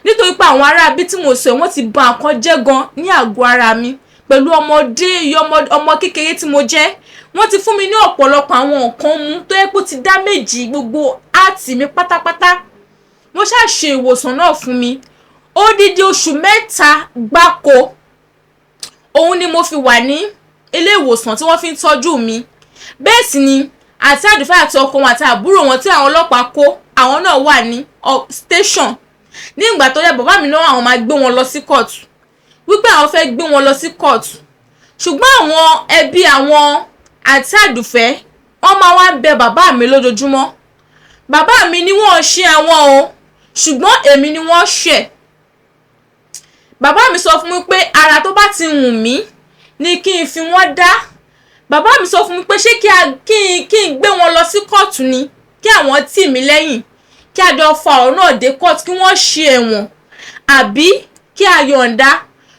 nítorí pé àwọn ará bí tí mo sọ, wọ́n ti ba nǹkan jẹ́ gan ní àgọ́ ara mi. Pẹ̀lú ọmọdé, ọmọ kékeré tí mo jẹ́, wọ́n ti fún mi ní ọ̀pọ̀lọpọ̀ àwọn nǹkan mu tó yẹ kó ti damage gbogbo heart mi pátápátá. Wọ́n ṣáà ṣe ìwòsàn náà fún mi. Odidi oṣù 3 gbáko òun ni mo fi wà ní ilé ìwòsàn tí wọ́n fi ń tọ́jú mi. Bẹ́ẹ̀ sì ni àǹtí Àdùfẹ́ àti ọkọ wọn àti àbúrò wọn tí àwọn ọlọ́pàá kó, àwọn náà wà ní station. Ní ìgbà tó yẹ, bàbá mi náà àwọn máa gbé wọn lọ sí kóòtù, wípé àwọn fẹ́ gbé wọn lọ sí kóòtù, ṣùgbọ́n àwọn ẹbí àwọn àǹtí Àdùfẹ́, wọ́n máa wá ń bẹ bàbá mi lójoojúmọ́. Bàbá mi ní wọ́n ṣe àwọn o, ṣùgbọ́n èmi ni wọ́n ṣẹ̀. Bàbá mi sọ fún mi pé ara tó bá ti wù mí ni kí n fi wọ́n dá. Bàbá mi sọ fún mi pé ṣé kí n gbé wọn lọ sí kóòtù ni, kí àwọn tì mí lẹ́yìn, kí a jọ fa ọ̀rọ̀ náà dé kóòtù, kí wọ́n ṣe ẹ̀wọ̀n, àbí kí a yọ̀ǹda.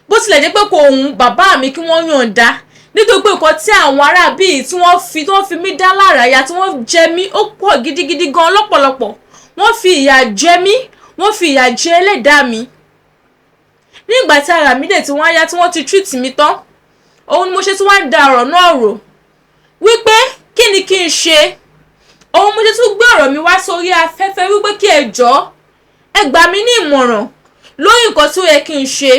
Bó tilẹ̀ jẹ́ pé kò hùn bàbá mi kí wọ́n yọ̀ǹda, nítorí pé nǹkan tí àwọn ará bíi tí wọ́n fi mí dá lára ya, tí wọ́n jẹ mí, ó pọ̀ gidigidi gan lọ́pọ̀lọpọ̀. Wọ́n fi ìyà jẹ mí, wọ́n fi ìyà jẹ ẹlẹ́dàá mi. Nígbà tí ara mi dẹ̀ tí wọ́n á yá, tí wọ́n ti treat mi tán, òun ni mo ṣe tí wọ́n á da ọ̀rọ̀ náà rò wípé kí ni kí n ṣe. Òun mo ṣe tún gbé ọ̀rọ̀ mi wá sórí afẹ́fẹ́ wípé kí ẹ jọ̀ọ́, ẹ gbà mí ní ìmọ̀ràn lórí nǹkan tí ó yẹ kí n ṣe.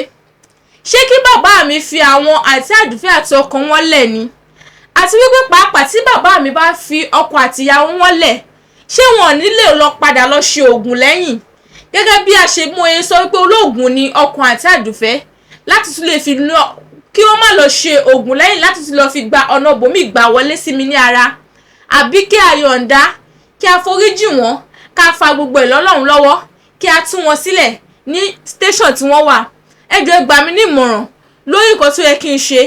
Ṣé kí bàbá mi fi àwọn àǹtí Àdùfẹ́ àti ọkọ wọn lẹ̀ ni? Àti wípé pàápàá, tí bàbá mi bá fi ọkọ àti ìyàwó wọn lẹ̀, ṣé wọn ò ní lè lọ padà lọ ṣe oògùn lẹ́yìn, gẹ́gẹ́ bí a ṣe mú e sọ wípé olóògùn ni ọkọ àǹtí Àdùfẹ́? Láti tún lè fi lọ kí wọ́n má lọ ṣe oògùn lẹ́yìn láti tún lọ fi gba ọ̀nà bòmí gbà wọlé sí mi ní ara, àbí kí a yọ̀ǹda, kí a foríjì wọ́n, ká fa gbogbo ẹ̀ lọ́lọ́run lọ́wọ́, kí a tú wọn sílẹ̀ ní station tí wọ́n wà? Ẹ jọ̀ọ́, ẹ gbà mí ní ìmọ̀ràn lórí nǹkan tó yẹ kí n ṣe.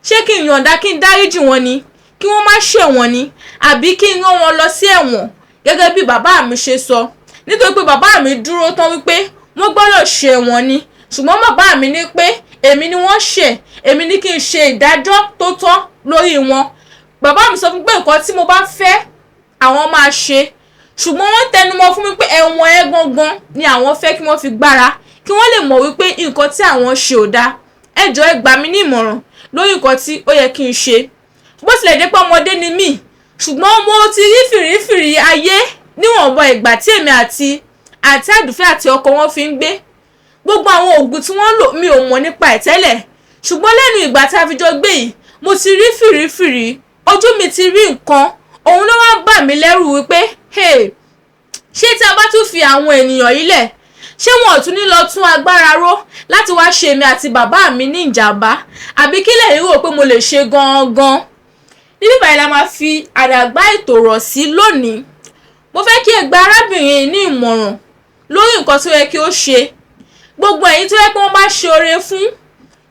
Ṣé kí n yọ̀ǹda, kí n dáríjì wọn ni, kí wọ́n má ṣẹ̀wọ̀n ni, àbí kí n rán wọn lọ sí ẹ̀wọ̀n gẹ́gẹ́ bí bàbá mi ṣe sọ? Nítorí pé bàbá mi dúró tán wípé wọ́n gbọ́dọ̀ ṣẹ̀wọ̀n ni, ṣùgbọ́n bàbá mi ní pé èmi ni wọ́n ṣẹ̀, èmi ní kí n ṣe ìdájọ́ tó tọ́ lórí wọn. Bàbá mi sọ fún pé nǹkan tí mo bá fẹ́, àwọn máa ṣe, ṣùgbọ́n wọ́n tẹnumọ́ fún mi pé ẹ̀wọ̀n ẹ̀ gangan ni àwọn fẹ́ kí wọ́n fi gbára, kí wọ́n lè mọ̀ wípé nǹkan tí àwọn ṣe ò dáa. Ẹ jọ̀ọ́, ẹ gbà mí ní ìmọ̀ràn lórí nǹkan tí ó yẹ kí n ṣe. Bó tilẹ̀ jẹ́ pé ọmọdé ni mí, ṣùgbọ́n mo ti rí fìrífìrí ayé níwọ̀nba ìgbà tí èmi àti àǹtí Àdùfẹ́ àti ọkọ wọn fi ń gbé. Gbogbo àwọn oògùn tí wọ́n lò, mi ò mọ̀ nípa ẹ̀ tẹ́lẹ̀, ṣùgbọ́n lẹ́nu ìgbà tí a fi jọ gbé yìí, mo ti rí fìrífìrí, ojú mi ti rí nǹkan. Òun ló wá ń bà mí lẹ́rù wípé, hey, ṣé tí a bá tún fi àwọn ènìyàn yìí lẹ̀, ṣé wọn ò tún ní lọ tún agbára ró láti wá ṣe èmi àti bàbá mi ní ìjàmbá, àbí kí lẹ̀yin rò pé mo lè ṣe gangan? Níbí báyìí la máa fi àdàgbà ètò rọ̀ sí lónìí. Mo fẹ́ kí ẹ gba arábìnrin yìí ní ìmọ̀ràn lórí nǹkan tó yẹ kí ó ṣe. Gbogbo ẹ̀yin tó yẹ pé wọ́n bá ṣe oore fún,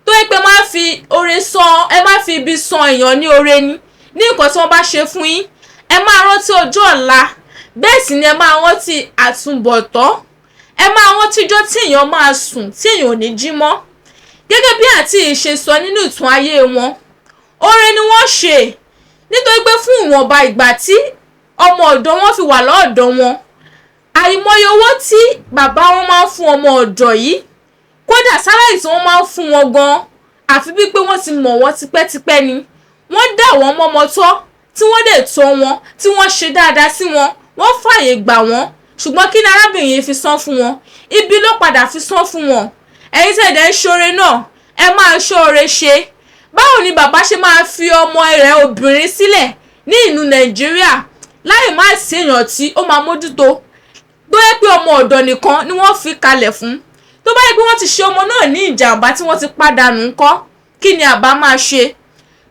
tó yẹ pé má fi oore san, ẹ má fi ibi san èèyàn ní oore ni ní nǹkan tí wọ́n bá ṣe fún yín, ẹ máa rántí ọjọ́ ọ̀la, bẹ́ẹ̀ sì ni ẹ máa rántí àtúbọ̀tán. Ẹ máa rántí ijọ́ tí èèyàn máa sùn tí èèyàn ò ní jí mọ́. Gẹ́gẹ́ bí àǹtí yìí ṣe sọ nínú ìtàn ayé wọn, oore ni wọ́n ṣe, nítorí pé fún ìwọ̀nba ìgbà tí ọmọ ọ̀dọ̀ wọn fi wà lọ́ọ̀dọ̀ wọn, àìmọye owó tí bàbá wọn máa ń fún ọmọ ọ̀dọ̀ yìí, kódà salary tí wọ́n máa ń fún wọn gan, àfi bíi pé wọ́n ti mọ̀ wọ́n tipẹ́tipẹ́ ni. Wọ́n dà wọ́n mọ́mọ́ tọ́, tí wọ́n dẹ̀ tọ́ wọn, tí wọ́n ṣe dáadáa sí wọn, wọ́n fààyè gbà wọ́n. Ṣùgbọ́n kí ni arábìnrin yìí fi san fún wọn? Ibi ló padà fi san fún wọn. Ẹ̀yin tẹ́ ẹ̀ ń ṣoore náà, ẹ máa ṣoore ṣe. Báwo ni bàbá ṣe máa fi ọmọ rẹ̀ obìnrin sílẹ̀ ní ìlú Nàìjíríà láì má sí èèyàn tí ó máa mójútó, tó yẹ pé ọmọ ọ̀dọ̀ nìkan ni wọ́n fi kalẹ̀ fún? Tó bá yẹ pé wọ́n ti ṣe ọmọ náà ní ìjàmbá, tí wọ́n ti pàdánù ńkọ́? Kí ni àbá máa ṣe?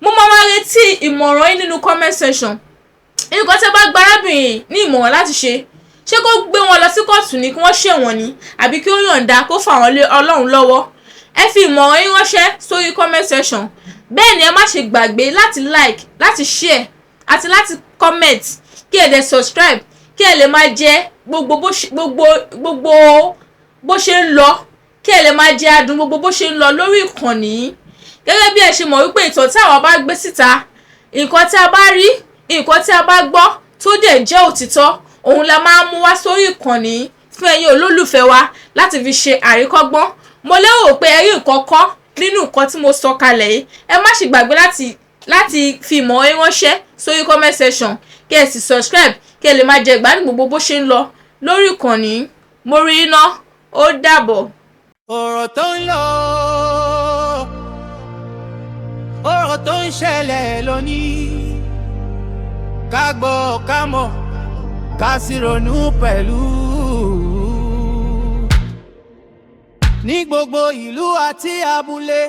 Mo máa wá retí ìmọ̀ràn yín nínú comment section. Nǹkan tí ẹ bá gba arábìnrin ní ìmọ̀ràn láti ṣe: ṣé kó gbé wọn lọ sí kóòtù ní kí wọ́n ṣẹ̀wọ̀n ni, àbí kí ó yọ̀ǹda, kó fà wọ́n lé Ọlọ́run lọ́wọ́? Ẹ fi ìmọ̀ràn yín ránṣẹ́ sórí comment section. Bẹ́ẹ̀ ni ẹ má ṣe gbàgbé láti like, láti share àti láti comment, kí ẹ dẹ̀ subscribe, kí ẹ lè máa jẹ gbogbo bó ṣe ń lọ, kí ẹ lè máa jẹ adùn gbogbo bó ṣe ń lọ lórí ìkànnì yìí. Gẹ́gẹ́ bí ẹ ṣe mọ̀ wípé ìtàn tí àwa bá gbé síta, nǹkan tí a bá rí, nǹkan tí a bá gbọ́ tó dẹ̀ jẹ́ òtítọ́, òun la máa ń mú wá sórí ìkànnì yìí fún ẹ̀yin olólùfẹ́ wa láti fi ṣe àríkọ́gbọ́n. Mo lérò pé ẹ rí nǹkan kọ́ nínú nǹkan tí mo sọ kalẹ̀ yìí. Ẹ má ṣe gbàgbé láti fi ìmọ̀ ẹ ránṣẹ́ sórí comment section, kí ẹ sì subscribe, kí ẹ lè máa jẹ ìgbádùn gbogbo bó ṣe ń lọ lórí ìkànnì yìí. Mo rí iná, ó dàbọ̀. Ọ̀rọ̀ tó ń lọ, ọ̀rọ̀ tó ń ṣẹlẹ̀ lónìí, ká gbọ́, ká mọ̀, ká sì ronú pẹ̀lú. Ní gbogbo ìlú àti abúlé.